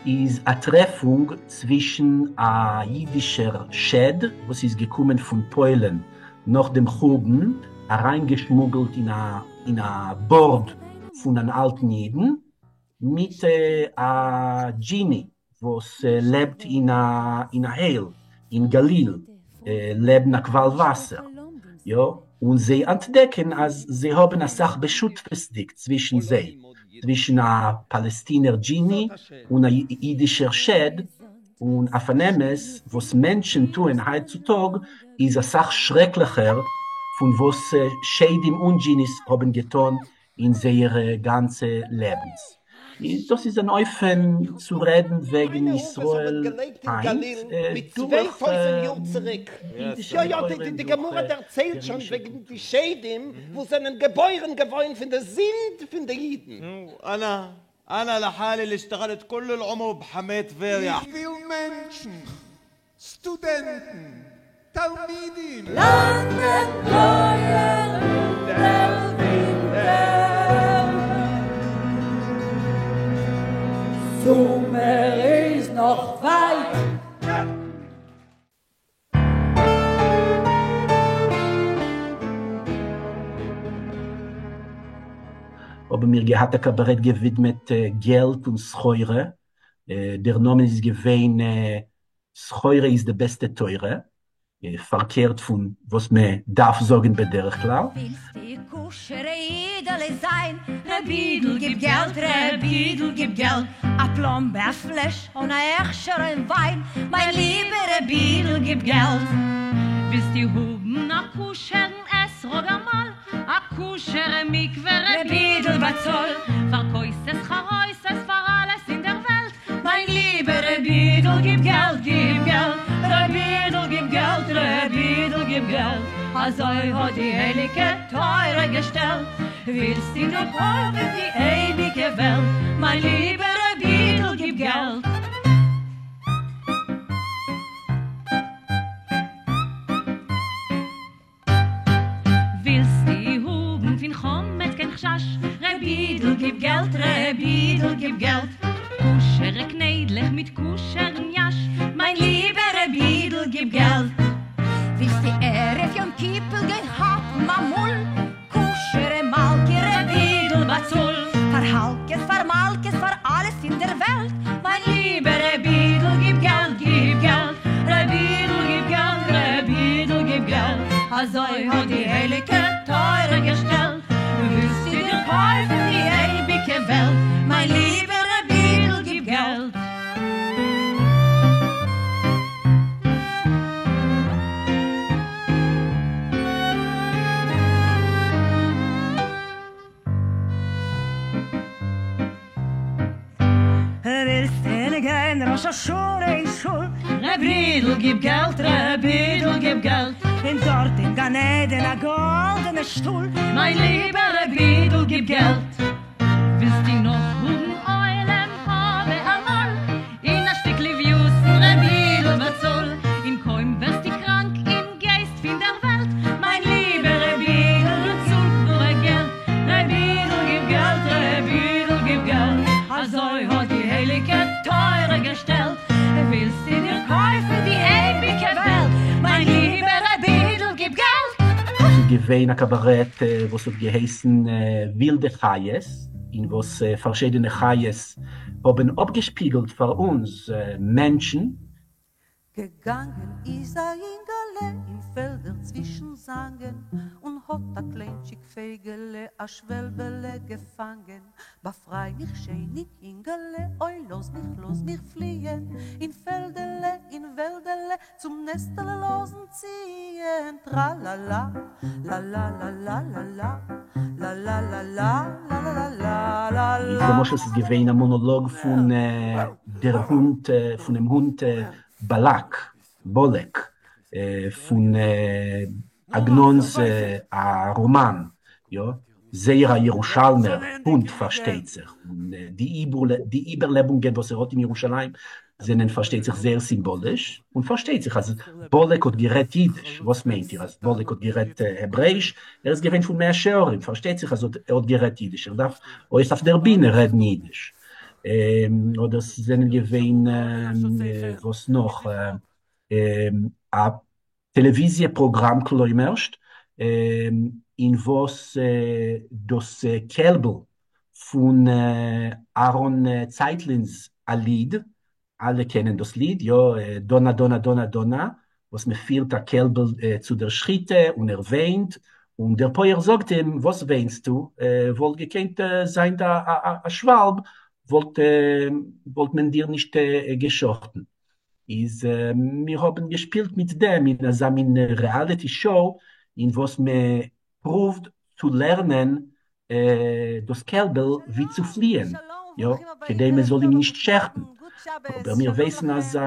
איז א טרעפונג צווישן א אידישער שד וואס איז געקומען פון פוילן נאך דעם חורבן, אריינגעשמוגלט אין א אין א בארד פון אן אלטן אידן, מיט א דזשיני וואס לעבט אין א אין א הייל אין גליל לעבן א קוואל וואסער, יא, און זיי אנטדעקן אז זיי האבן אסאך בשותפות'דיג צווישן זיי, צווישן א פאלעסטינער דזשיני און א אידישער שד, און אויף אן אמת וואס מענטשן טוען היינט צו טאג איז אסאך שרעקליכער פון וואס שדים און דזשיניס האבן געטון אין זייערע גאנצע לעבנס. דאס איז אן אופן צו רעדן וועגן ישראל היינט דורך אידישע מקורים, דורך דער אידישער קולטור. انا لحالي اللي اشتغلت كل العمر بحماة فيريا איך וויל מענטשן, סטודענטן, תלמידים. לאנגען בלויער דער ווינטער. זומער איז נאך ווייט. האבן מיר געהאט א קאבארעט געווידמעט געלט און סחורה, דער נאמען איז געווען סחורה איז די בעסטע תורה, פארקערט פון וואס מען דארף זאגן בדרך כלל. ווילסט די כשר'ע אידעלע זיין, ר' אידל גיב געלט, ר' אידל גיב געלט, א פלאמבע א פלעש און א הכשר אין וויין, מיין ליבער ר' אידל גיב געלט. ווילסטו האבן א כשר'ן אתרוג אמאל, א כשר'ע מקווה ר' אידל באצאל, פאר כוסות חרוסת פאר אלעס אין דער וועלט, מיין ליבער ר' אידל גיב געלט, גיב געלט, ר' אידל גיב געלט, ר' אידל גיב געלט, אזוי האט די הייליגע תורה געשטעלט, ווילסטו דאך האבן די אייביגע וועלט, מיין ליבער ר' אידל גיב געלט. ווילסטו האבן פון חמץ קיין חשש, ר' אידל גיב געלט, ר' אידל גיב געלט, כשר'ע קניידלעך מיט כשר'ן יש, מיין ליבער ר' אידל גיב געלט. ווילסטו ערב יום כיפור גיין כאפן א מול, כשר'ע מלקה ר' אידל באצאל, פאר האלקעס פאר מלקות פאר אלעס אין דער וועלט, מיין ליבער ר' אידל גיב געלט, גיב געלט, ר' אידל גיב געלט, ר' אידל גיב געלט, אזוי האט די הייליגע תורה געשטעלט, ווילסטו דיר קויפן די אייביגע וועלט, מיין ליבער ר' אידל גיב געלט. ווילסט גיין ראש השנה אין שול? ר' אידל גיב געלט, ר' אידל גיב געלט. און דארט אין גן עדן א גאלדענע שטול. מיין ליבער ר' אידל גיב געלט. ווילסטו געווען א קאבארעט וואס האט געהייסן ווילדע חיות, אין וואס פארשידענע חיות האבן אפגעשפיגלט פאר אונז מענטשן. געגאַנגען איז אַ ייִנגעלע אין פֿעלדער צווישן זאַנגען און האָט אַ קליינטשיק פֿייגעלע אַ שוועלבעלע געפֿאַנגען. באַפֿרײַ מיך, שעניק ייִנגעלע, אוי, לאָז מיך, לאָז מיך פֿליִען אין פֿעלדעלע, אין וועלדעלע, צום נעסטעלע לאָזן ציִען. טראַ-לאַ-לאַ, לאַ-לאַ-לאַ-לאַ-לאַ, לאַ-לאַ-לאַ-לאַ-לאַ-לאַ-לאַ-לאַ. למשל ס'איז געווען א מאנאלאג פון דער הונט, פונעם הונט באלאק, באלעק, פון עגנון'ס א ראמאן, יא, זייער א ירושלמער הונט פארשטייט זיך, און די איבערלעבונגען וואס ער האט אין ירושלים זענען פארשטייט זיך זייער סימבאליש, און פארשטייט זיך אז באלעק האט גערעדט אידיש, וואס מיינט איר אז באלעק האט גערעדט העברעיש? ער איז געווען פון מאה שערים, פארשטייט זיך אז ער האט גערעדט אידיש, ער דארף אויך אויף דער בינע רעדן אידיש. אדער ס'זענען געווען וואס נאך? א טעלעוויזיע פראגראם כלומרשט, אין וואס דאס קעלבל פון אהרן צייטלינ'ס א ליד, אלע קענען דאס ליד, יא, דאנא דאנא דאנא דאנא, וואס מען פירט א קעלבל צו דער שחיטה און ער וויינט, און דער פויער זאגט אים, וואס וויינסטו, וואלט געקענט זיין א שוואלב, וואלט מען דיר נישט געשחטן. איז מיר האבן געשפילט מיט דעם אין אזא מין רעאליטי שאו אין וואס מען פרואווט צו לערנען דאס קעלבל ווי צו פליען, יא, כדי מען זאל אים נישט שעכטן, אבער מיר ווייסן אז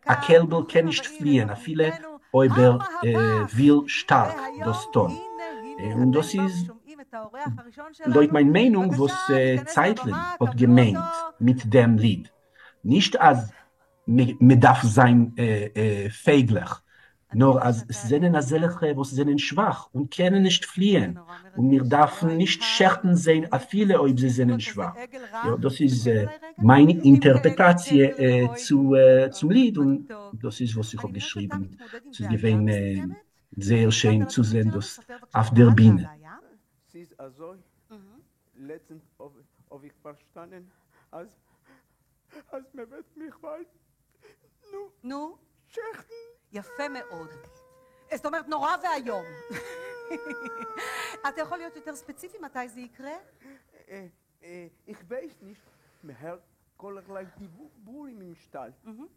א קעלבל קען נישט פליען אפילו אויב ער וויל שטארק דאס טון, און דאס איז לויט מיין מיינונג וואס צייטלין האט געמיינט מיט דעם ליד, נישט אז מען דארף זיין פייגלעך, נאר אז עס זענען אזעלכע וואס זענען שוואך און קענען נישט פליען, און מיר דארפן נישט שעכטן זיי אפילו אויב זיי זענען שוואך. יא, דאס איז מיין אינטערפעטאציע צום ליד, און דאס איז וואס איך האב געשריבן. ס'איז געווען זייער שיין צו זען דאס אויף דער בינע. ס'איז אזוי, לעצטנס האב איך פארשטאנען אז אז מען וועט מיך באלד, נו, נו? שעכטן. יפה מאוד. זאת אומרת נורא ואיום. אתה יכול להיות יותר ספציפי מתי זה יקרה? איך ווייס נישט, מען הערט כלערליי דיבורים אין שטאל,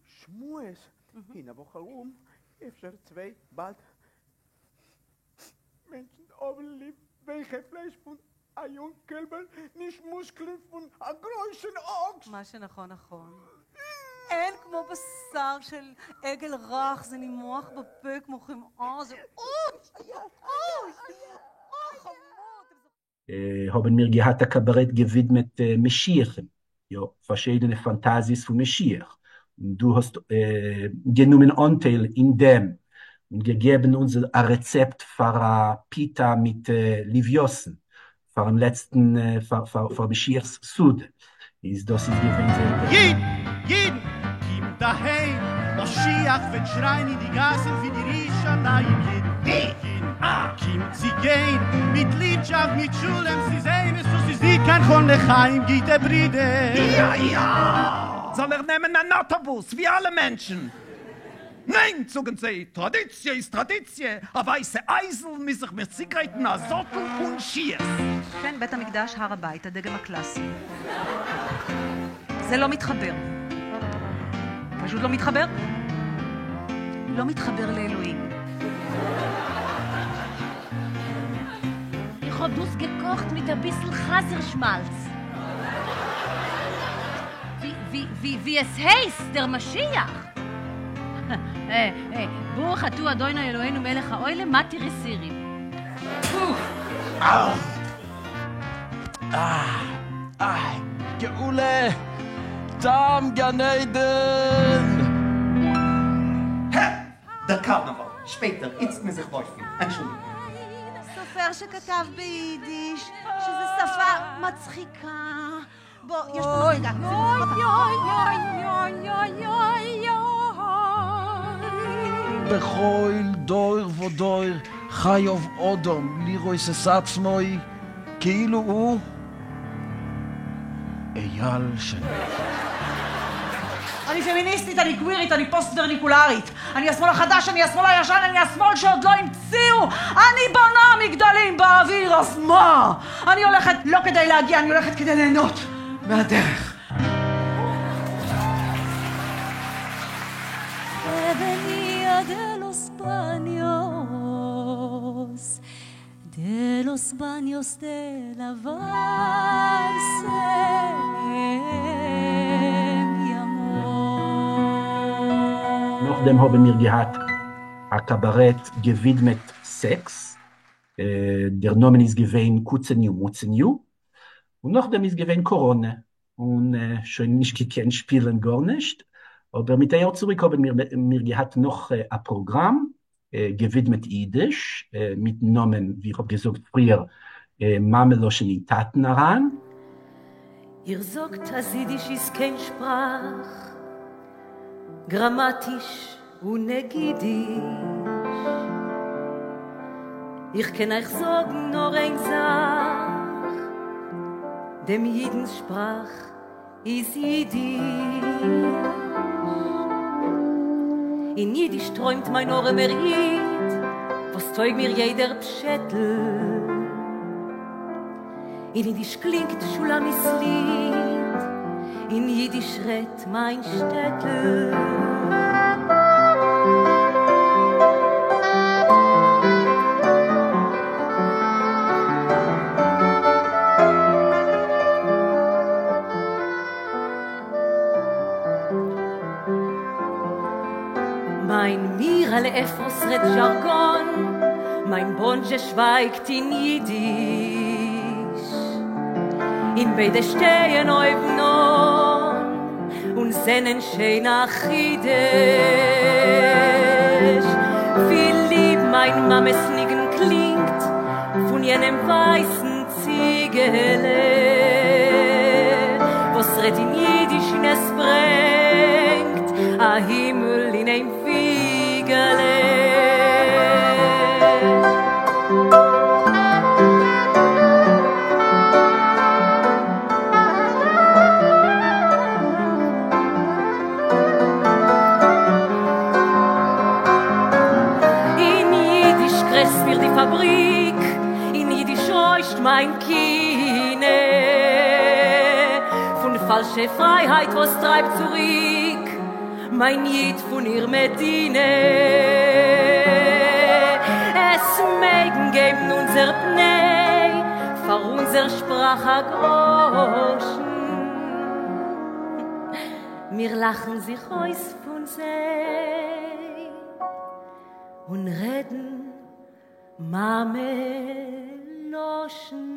שמועות, אין א וואך ארום, אפשר צוויי, באלד. מענטשן האבן ליב ווייכע פלייש פון א יונג קעלבל, נישט מוסקלען פון א גרויסן אקס. מה שנכון נכון. אין כמו בשר של עגל רך, זה נימוח בפה כמו חמאה, זה אוי! אוי! אוי חמוד! האבן מיר געהאט א קאבארעט געווידמעט משיח'ן, יא, פארשידענע פאנטאזיעס פון משיח, און דו האסט גענומען אנטייל אין דעם, און געגעבן אונז א רעצעפט פאר א פיטא מיט לוויתן, פארן לעצטן, פאר משיח'ס סעודה, איז דאס איז געווען זייער אינטערעסאנט. יידן, יידן, קומט אהיים, משיח וועט שריין אין די גאסן פון ירושלים, יידן, יידן, קומט צו גיין, מיט ליבשאפט, מיט שלום, ס'איז אמת און ס'איז ניט קיין חלום לחיים, גוטע ברידער. יא יא! זאל ער נעמען אן אוטובוס ווי אלע מענטשן? ניין, זאגן זיי, טראדיציע איז טראדיציע, א ווייסע אייזל מוז זיך מיר צוגרייטן א זאטל און שיעס. כן, בית המקדש, הר הבית, הדגם הקלאסי. זה לא מתחבר. פשוט לא מתחבר. לא מתחבר לאלוהים. איך האב דאס געקאכט מיט אביסל חזיר שמאלץ. ווי ווי עס הייסט דער משיח. ברוך אתה אדוני אלוהינו מלך העולם מתיר איסירים. גאולה, טעם גן עדן! דער קארנאוואל, שפעטער, איצט מוז איך לויפן, אנטשולדיגט. סופר שכתב ביידיש, שזה שפה מצחיקה. בוא, יש פה מדרגה. אוי אוי אוי אוי אוי אוי בכל דור ודור. חייב אדם לראות את עצמו כאילו הוא אייל שנהב. אני פמיניסטית, אני קווירית, אני פוסט-ורניקולרית. אני השמאל החדש, אני השמאל הישן, אני השמאל שעוד לא המציאו! אני בונה מגדלים באוויר, אז מה? אני הולכת לא כדי להגיע, אני הולכת כדי ליהנות מהדרך. Venía de los baños, de los baños de lavarse, mi amor. נאָך דעם האָבן מיר געהאַט אַ קאַבאַרעט געווידמעט סעקס, דער נאָמען איז געווען קוצעניו מוצעניו, און נאָך דעם איז געווען קאָראָנע, און שוין נישט געקענט שפּילן גאָרנישט, אָבער מיט אַ יאָר צוריק האָבן מיר געהאַט נאָך אַ פּראָגראַם געווידמעט ייִדיש, מיטן נאָמען, ווי איך האָב געזאָגט פֿריִער, מאַמע-לשון אין טאַטן אַרײַן. איר זאָגט, אַז ייִדיש איז קיין שפּראַך, גראַמאַטיש און נגידיש. איך קען אײַך זאָגן נאָר איין זאַך, דעם ייִדנס שפּראַך איז ייִדיש. אין ייִדיש טרוימט מײַן אָרעמער ייִד, וואָס טויג מיר יעדער פּשעטל. אין ייִדיש קלינגט שולמיתס ליד, אין ייִדיש רעדט מײַן שטעטל. מײַן מירעלע אפרת רעדט זשאַרגאָן, מײַן באָנטשע שווײַגט אין ייִדיש. און ביידע שטייען אויבן אָן און זענען שוין אַ חידוש. ווי ליב מײַן מאַמעס ניגון קלינגט פֿון יענעם ווײַסן ציגעלע, וואָס רעדט אין ייִדיש און עס ברענגט אַ הימל אין איין וויגעלע. אין ייִדיש קרעכצט מיר די פֿאַבריק, אין ייִדיש רוישט מײַן קינה. פֿון פֿאַלשע פֿרײַהייט וואָס טרײַבט צוריק מײַן ייִד פֿון איר מדינה. עס מעגן געבן אונדזער בני פֿאַר אונדזער שפּראַך אַ גראָשן. מיר לאַכן זיך אויס פֿון זיי און רעדן מאַמע לשון.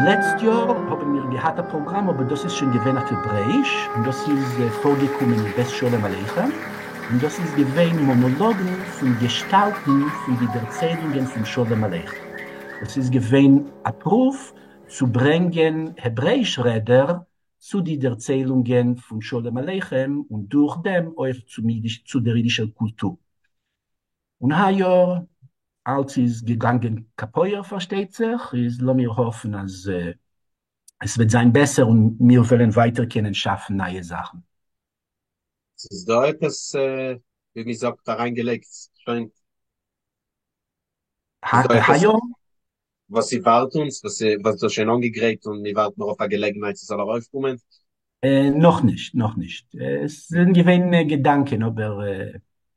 לעצט יאר האבן מיר געהאט א פראגראם אבער דאס איז שוין געווען אויף העברעיש און דאס איז פארגעקומען אין בית שלום עליכם און דאס איז געווען מאנאלאגן פון געשטאלטן פון די דערציילונגען פון שלום עליכם. דאס איז געווען א פרואוו צו ברענגען העברעיש רעדער צו די דערציילונגען פון שלום עליכם און דורך דעם אויך צום אידיש צו דער אידישער קולטור. און היי יאר אלץ איז געגאנגען קאפויער פארשטייט זיך, איז לאמיר האפן אז עס וועט זיין בעסער און מיר וועלן ווייטער קענען שאפן נייע זאכן. ס'איז דא עפעס ווי מ'זאגט אריינגעלייגט שוין? היום? וואס ס'ווארט אונז, וואס וואס דאס שוין אנגעגרייט און מיר ווארטן נאר אויף א געלעגנהייט ס'זאל ארויפקומען? נאכנישט, נאכנישט. עס זענען געווען געדאנקען אבער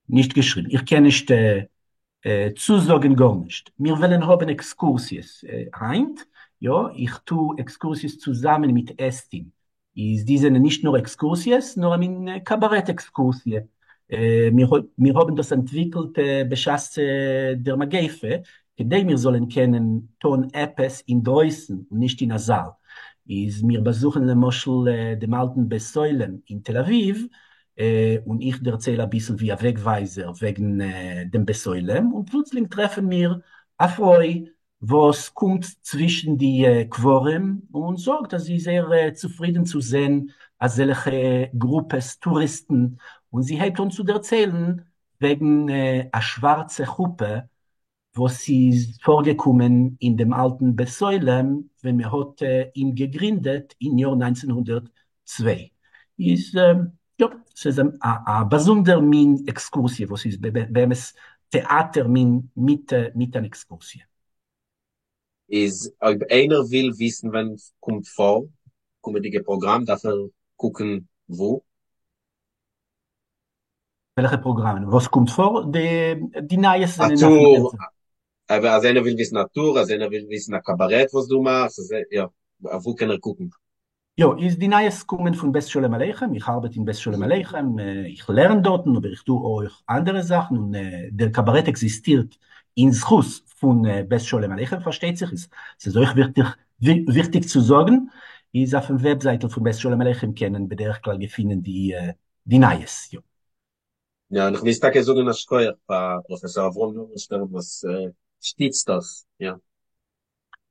נישט געשריבן. איך קען נישט צוזאגן גארנישט. מיר וועלן האבן עקסקורסיעס היינט, יא, איך טו עקסקורסיעס צוזאמען מיט אסתים, איז די זענען נישט נאר עקסקורסיעס, נאר א מין קאבארעט עקסקורסיע. מיר האבן דאס אנטוויקלט בשעת דער מגיפה, כדי מיר זאלן קענען טון עפעס אינדרויסן און נישט אין א זאל. איז מיר באזוכן למשל דעם אלטן בית עולם אין תל אביב, און איך דערצייל אביסל ווי א וועגווייזער וועגן דעם בית עולם, און פלוצלינג טרעפן מיר א פרוי וואס קומט צווישן די קברים און זאגט אז זי איז זייער צופרידן צו זען אזעלכע גרופעס טוריסטן, און זי הייבט אן צו דערציילן וועגן א שווארצע חופה וואס איז פארגעקומען אין דעם אלטן בית עולם ווען מען האט אים געגרינדעט אין יאר 1902. איז יא, ס'איז א באזונדער מין עקסקורסיע וואס איז באמת טעאטער מין מיט אן עקסקורסיע. איז אויב איינער וויל וויסן ווען קומט פאר קומענדיגע פראגראם דארף ער קוקן וואו? וועלכע פראגראמען? וואס קומט פאר? די נייעס א זענען טור, אויפן אז איינער וויל וויסן א טור, אז איינער וויל וויסן א קאבארעט וואס דו מאכסט, אז יא, וואו קען ער קוקן? יא, איז די נייעס קומען פון בית שלום עליכם, איך ארבעט אין בית שלום עליכם, איך לערן דארטן, אבער איך טו אויך אנדערע זאכן, און דער קאבארעט עקזיסטירט אין זכות פון בית שלום עליכם פארשטייט זיך, איז ס'איז אויך וויכטיג צו זאגן, איז אויפן וועבזייטל פון בית שלום עליכם קענען בדרך כלל געפינען די נייעס, יא. יא, און איך מוז טאקע זאגן א שכוח פאר פראפעסאר אברהם נארדענשטערן וואס שטיצט דאס, יא.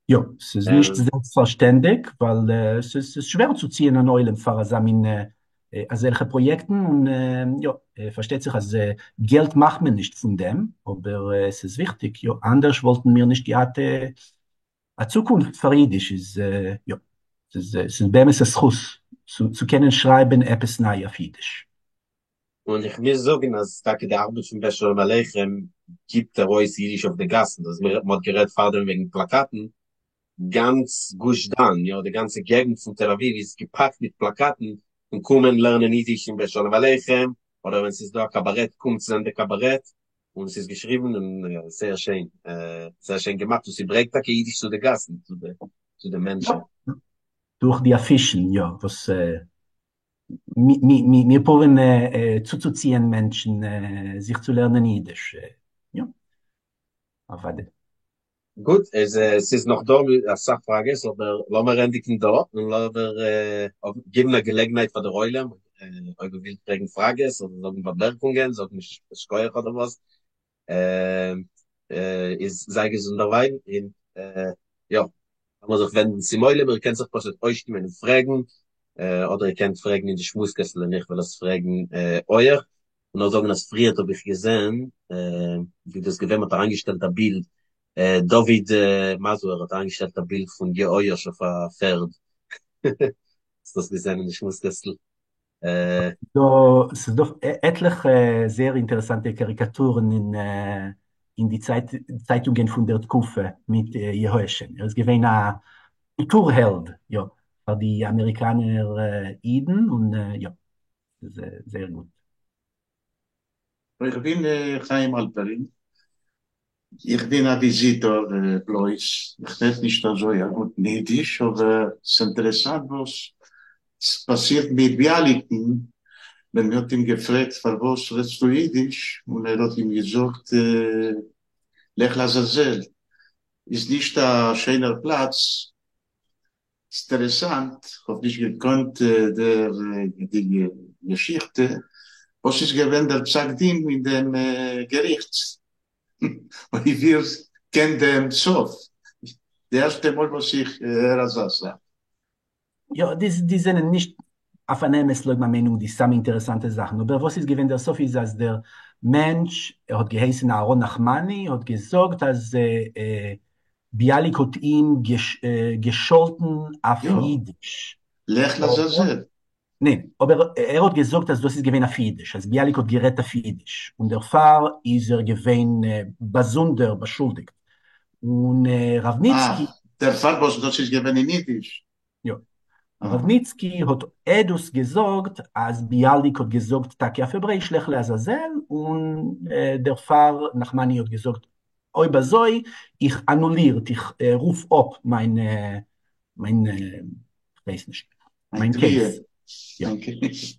יא, ס'איז נישט זעלבסטפארשטענדיג, ווייל ס'איז שווער צו ציען אן עולם פאר אזא מין אזעלכע פראיעקטן, און יא, פארשטייט זיך אז געלט מאכט מען נישט פון דעם, אבער ס'איז וויכטיג, יא, אנדערש וואלטן מיר נישט געהאט א צוקונפט פאר אידיש, איז יא, ס'איז באמת א זכות צו קענען שרייבן עפעס ניי אויף אידיש. און איך מוז זאגן אז טאקע די ארבעט פון בית שלום עליכם גיבט ארויס אידיש אויף די גאסן, דאס מיר מ'האט גערעדט פארדעם וועגן פלאקאטן, גאנץ גוש דן, יא די גאנצע געגנט פון תל אביב איז געפאקט מיט פלאקאטן פון קומען לערנען אידיש אין בית שלום עליכם, אדער ווען ס'איז דא א קאבארעט קומט זען די קאבארעט, און ס'איז געשריבן און זייער שיין, זייער שיין געמאכט און ס'ברענגט טאקע אידיש צו די גאסן, צו די מענטשן. דורך די אפישן, יא, וואס מיר פרואוון צוצוציען מענטשן זיך צו לערנען אידיש, יא, אוודאי. גוט, איז ס'איז נאך דא אסאך פראגעס, אבער לאמיר ענדיגן דא, און לאמיר געבן א געלעגנהייט פאר דער עולם, אויב איר ווילט פרעגן פראגעס, אדער זאגן באמערקונגען, זאגן שכוח אדער וואס, איז זיי געזונט דערווייל, און יא, לאמיר זיך ווענדן צום עולם, איר קענט זיך פשוט אויסשטימען און פרעגן, אדער איר קענט פרעגן אין די שמועס קעסטל און איך וועל עס פרעגן אויך, און נאר זאגן אז פריערט האב איך געזען ווי דאס געווען, מ'האט אריינגעשטעלט א בילד, דוד מזור האט אריינגעשטעלט א בילד פון יהואש אויף א פערד, האסט דאס געזען אין די שמועס קעסטל? דא, ס'איז דא עטליכע זייער אינטערעסאנטע קאריקאטורן אין די צייטונגען פון דער תקופה מיט יהואש'ן, ער איז געווען א קולטור העלד, יא, פאר די אמעריקאנער אידן, און יא, ס'איז זייער גוט. איך בין חיים אלפערין, איך בין א וויזיטאר בלויז, איך רעד נישט אזוי א גוטן אידיש, אבער ס'אינטערעסאנט וואס ס'פאסירט מיט ביאליקן, ווען מ'האט אים געפרעגט פארוואס רעדסטו אידיש, און ער האט אים געזאגט לך לעזאזל, איז נישט א שענער פלאץ, ס'אינטערעסאנט, כ'האב נישט געקאנט דער די געשיכטע, וואס איז געווען דער פסק דין אין דעם געריכט, אויב איר קענט דעם סוף, די ערשטע מאל וואס איך הער אזא זאך. יא, די זענען נישט אויף אן אמת לויט מיין מיינונג די סאמע אינטערעסאנטע זאכן, אבער וואס איז געווען דער סוף איז אז דער מענטש, ער האט געהייסן אהרן נחמני, האט געזאגט אז ביאליק האט אים געשאלטן אויף אידיש. לך לעזאזל. ניין, אבער ער האט געזאגט אז דאס איז געווען אויף אידיש, אז ביאליק האט גערעדט אויף אידיש, און דערפאר איז ער געווען באזונדער באשולדיגט. און ראווניצקי. אה, דערפאר וואס דאס איז געווען אין אידיש. יא. ראווניצקי האט עדות געזאגט אז ביאליק האט געזאגט טאקע אויף העברעיש לך לעזאזל, און דערפאר נחמני האט געזאגט אויב אזוי איך אנולירט, איך רוף אפ מיין, מיין, כ'ווייס נישט, מיין קעיס. יא.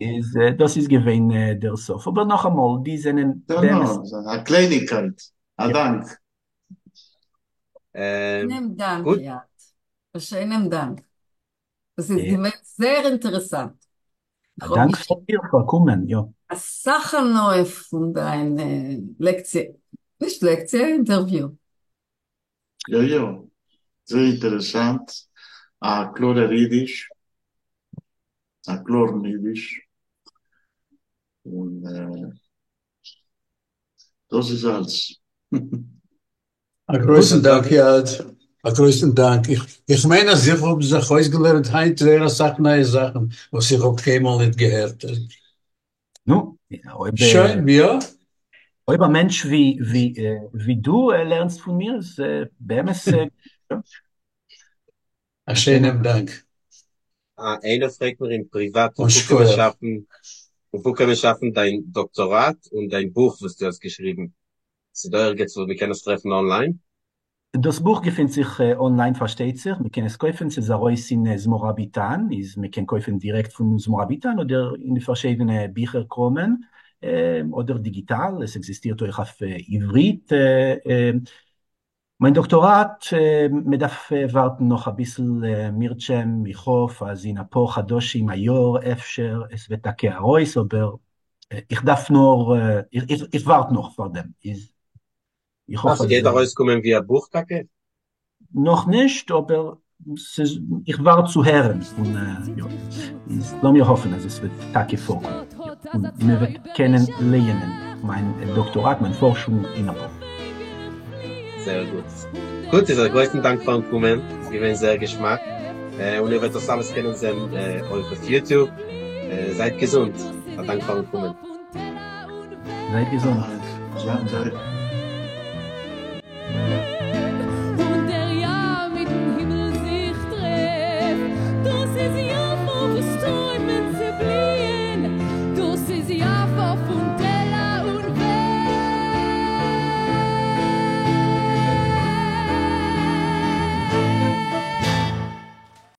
איז דאס איז געווען דער סוף. אבער נאכאמאל, די זענען באמת. א קלייניגקייט. א דאנק. שענעם דאנק יאד. א שענעם דאנק. עס איז געווען זייער אינטערעסאנט. א דאנק פאר דיר פאר קומען, יא. אסאך הנאה פון דיין לעקציע, נישט לעקציע, אינטערוויו. יא יא, זייער אינטערעסאנט, א קלארער אידיש. א קלארן אידיש, און דאס איז אלץ. א גרויסן דאנק יד, א גרויסן דאנק, איך מיין אז איך האב זיך אויסגעלערנט היינט זייער אסאך נייע זאכן וואס איך האב קיינמאל ניט געהערט. נו, אויב שוין, יא. אויב א מענטש ווי דו לערנסט פון מיר איז באמת. א שענעם דאנק. איינער פרעגט מיר אין פריוואט און וואו קען מען שכוח. שאפן וואו קען מען שאפן דיין דאקטאראט און דיין בוך וואס דו האסט געשריבן? ס'דא ערגעץ וואו מ'קען עס טרעפן אנליין? דאס בוך געפינט זיך אנליין פארשטייט זיך, מ'קען עס קויפן, ס'איז ארויס אין זמורה ביתן, איז מ'קען קויפן דירעקט פון זמורה ביתן אדער אין די פארשידענע ביכער קראמען, אדער דיגיטאל, עס עקזיסטירט אויך אויף עברית. מיין דאקטאראט, מ'דארף ווארטן נאך אביסל מירטשעם, איך האף אז אין אפאר חדשים, א יאר אפשר, עס וועט טאקע ארויס, אבער איך דארף נאר, איך ווארט נאך פאר דעם, איז איך האף אז. ס'גייט ארויסקומען ווי א בוך טאקע? נאכנישט, אבער ס'איז, איך ווארט צו הערן פון, יא, איז לאמיר האפן אז עס וועט טאקע פארקומען, יא, און מען וועט קענען לייענען מיין דאקטאראט, מיין פארשונג אין א בוך. זייער גוט. גוט, איז א גרויסן דאנק פארן קומען, ס'איז געווען זייער געשמאק, און איר וועט דאס אלעס קענען זען אויך אויף יוטיוב. זייט געזונט, א דאנק פארן קומען. זייט געזונט. געזונטהייט.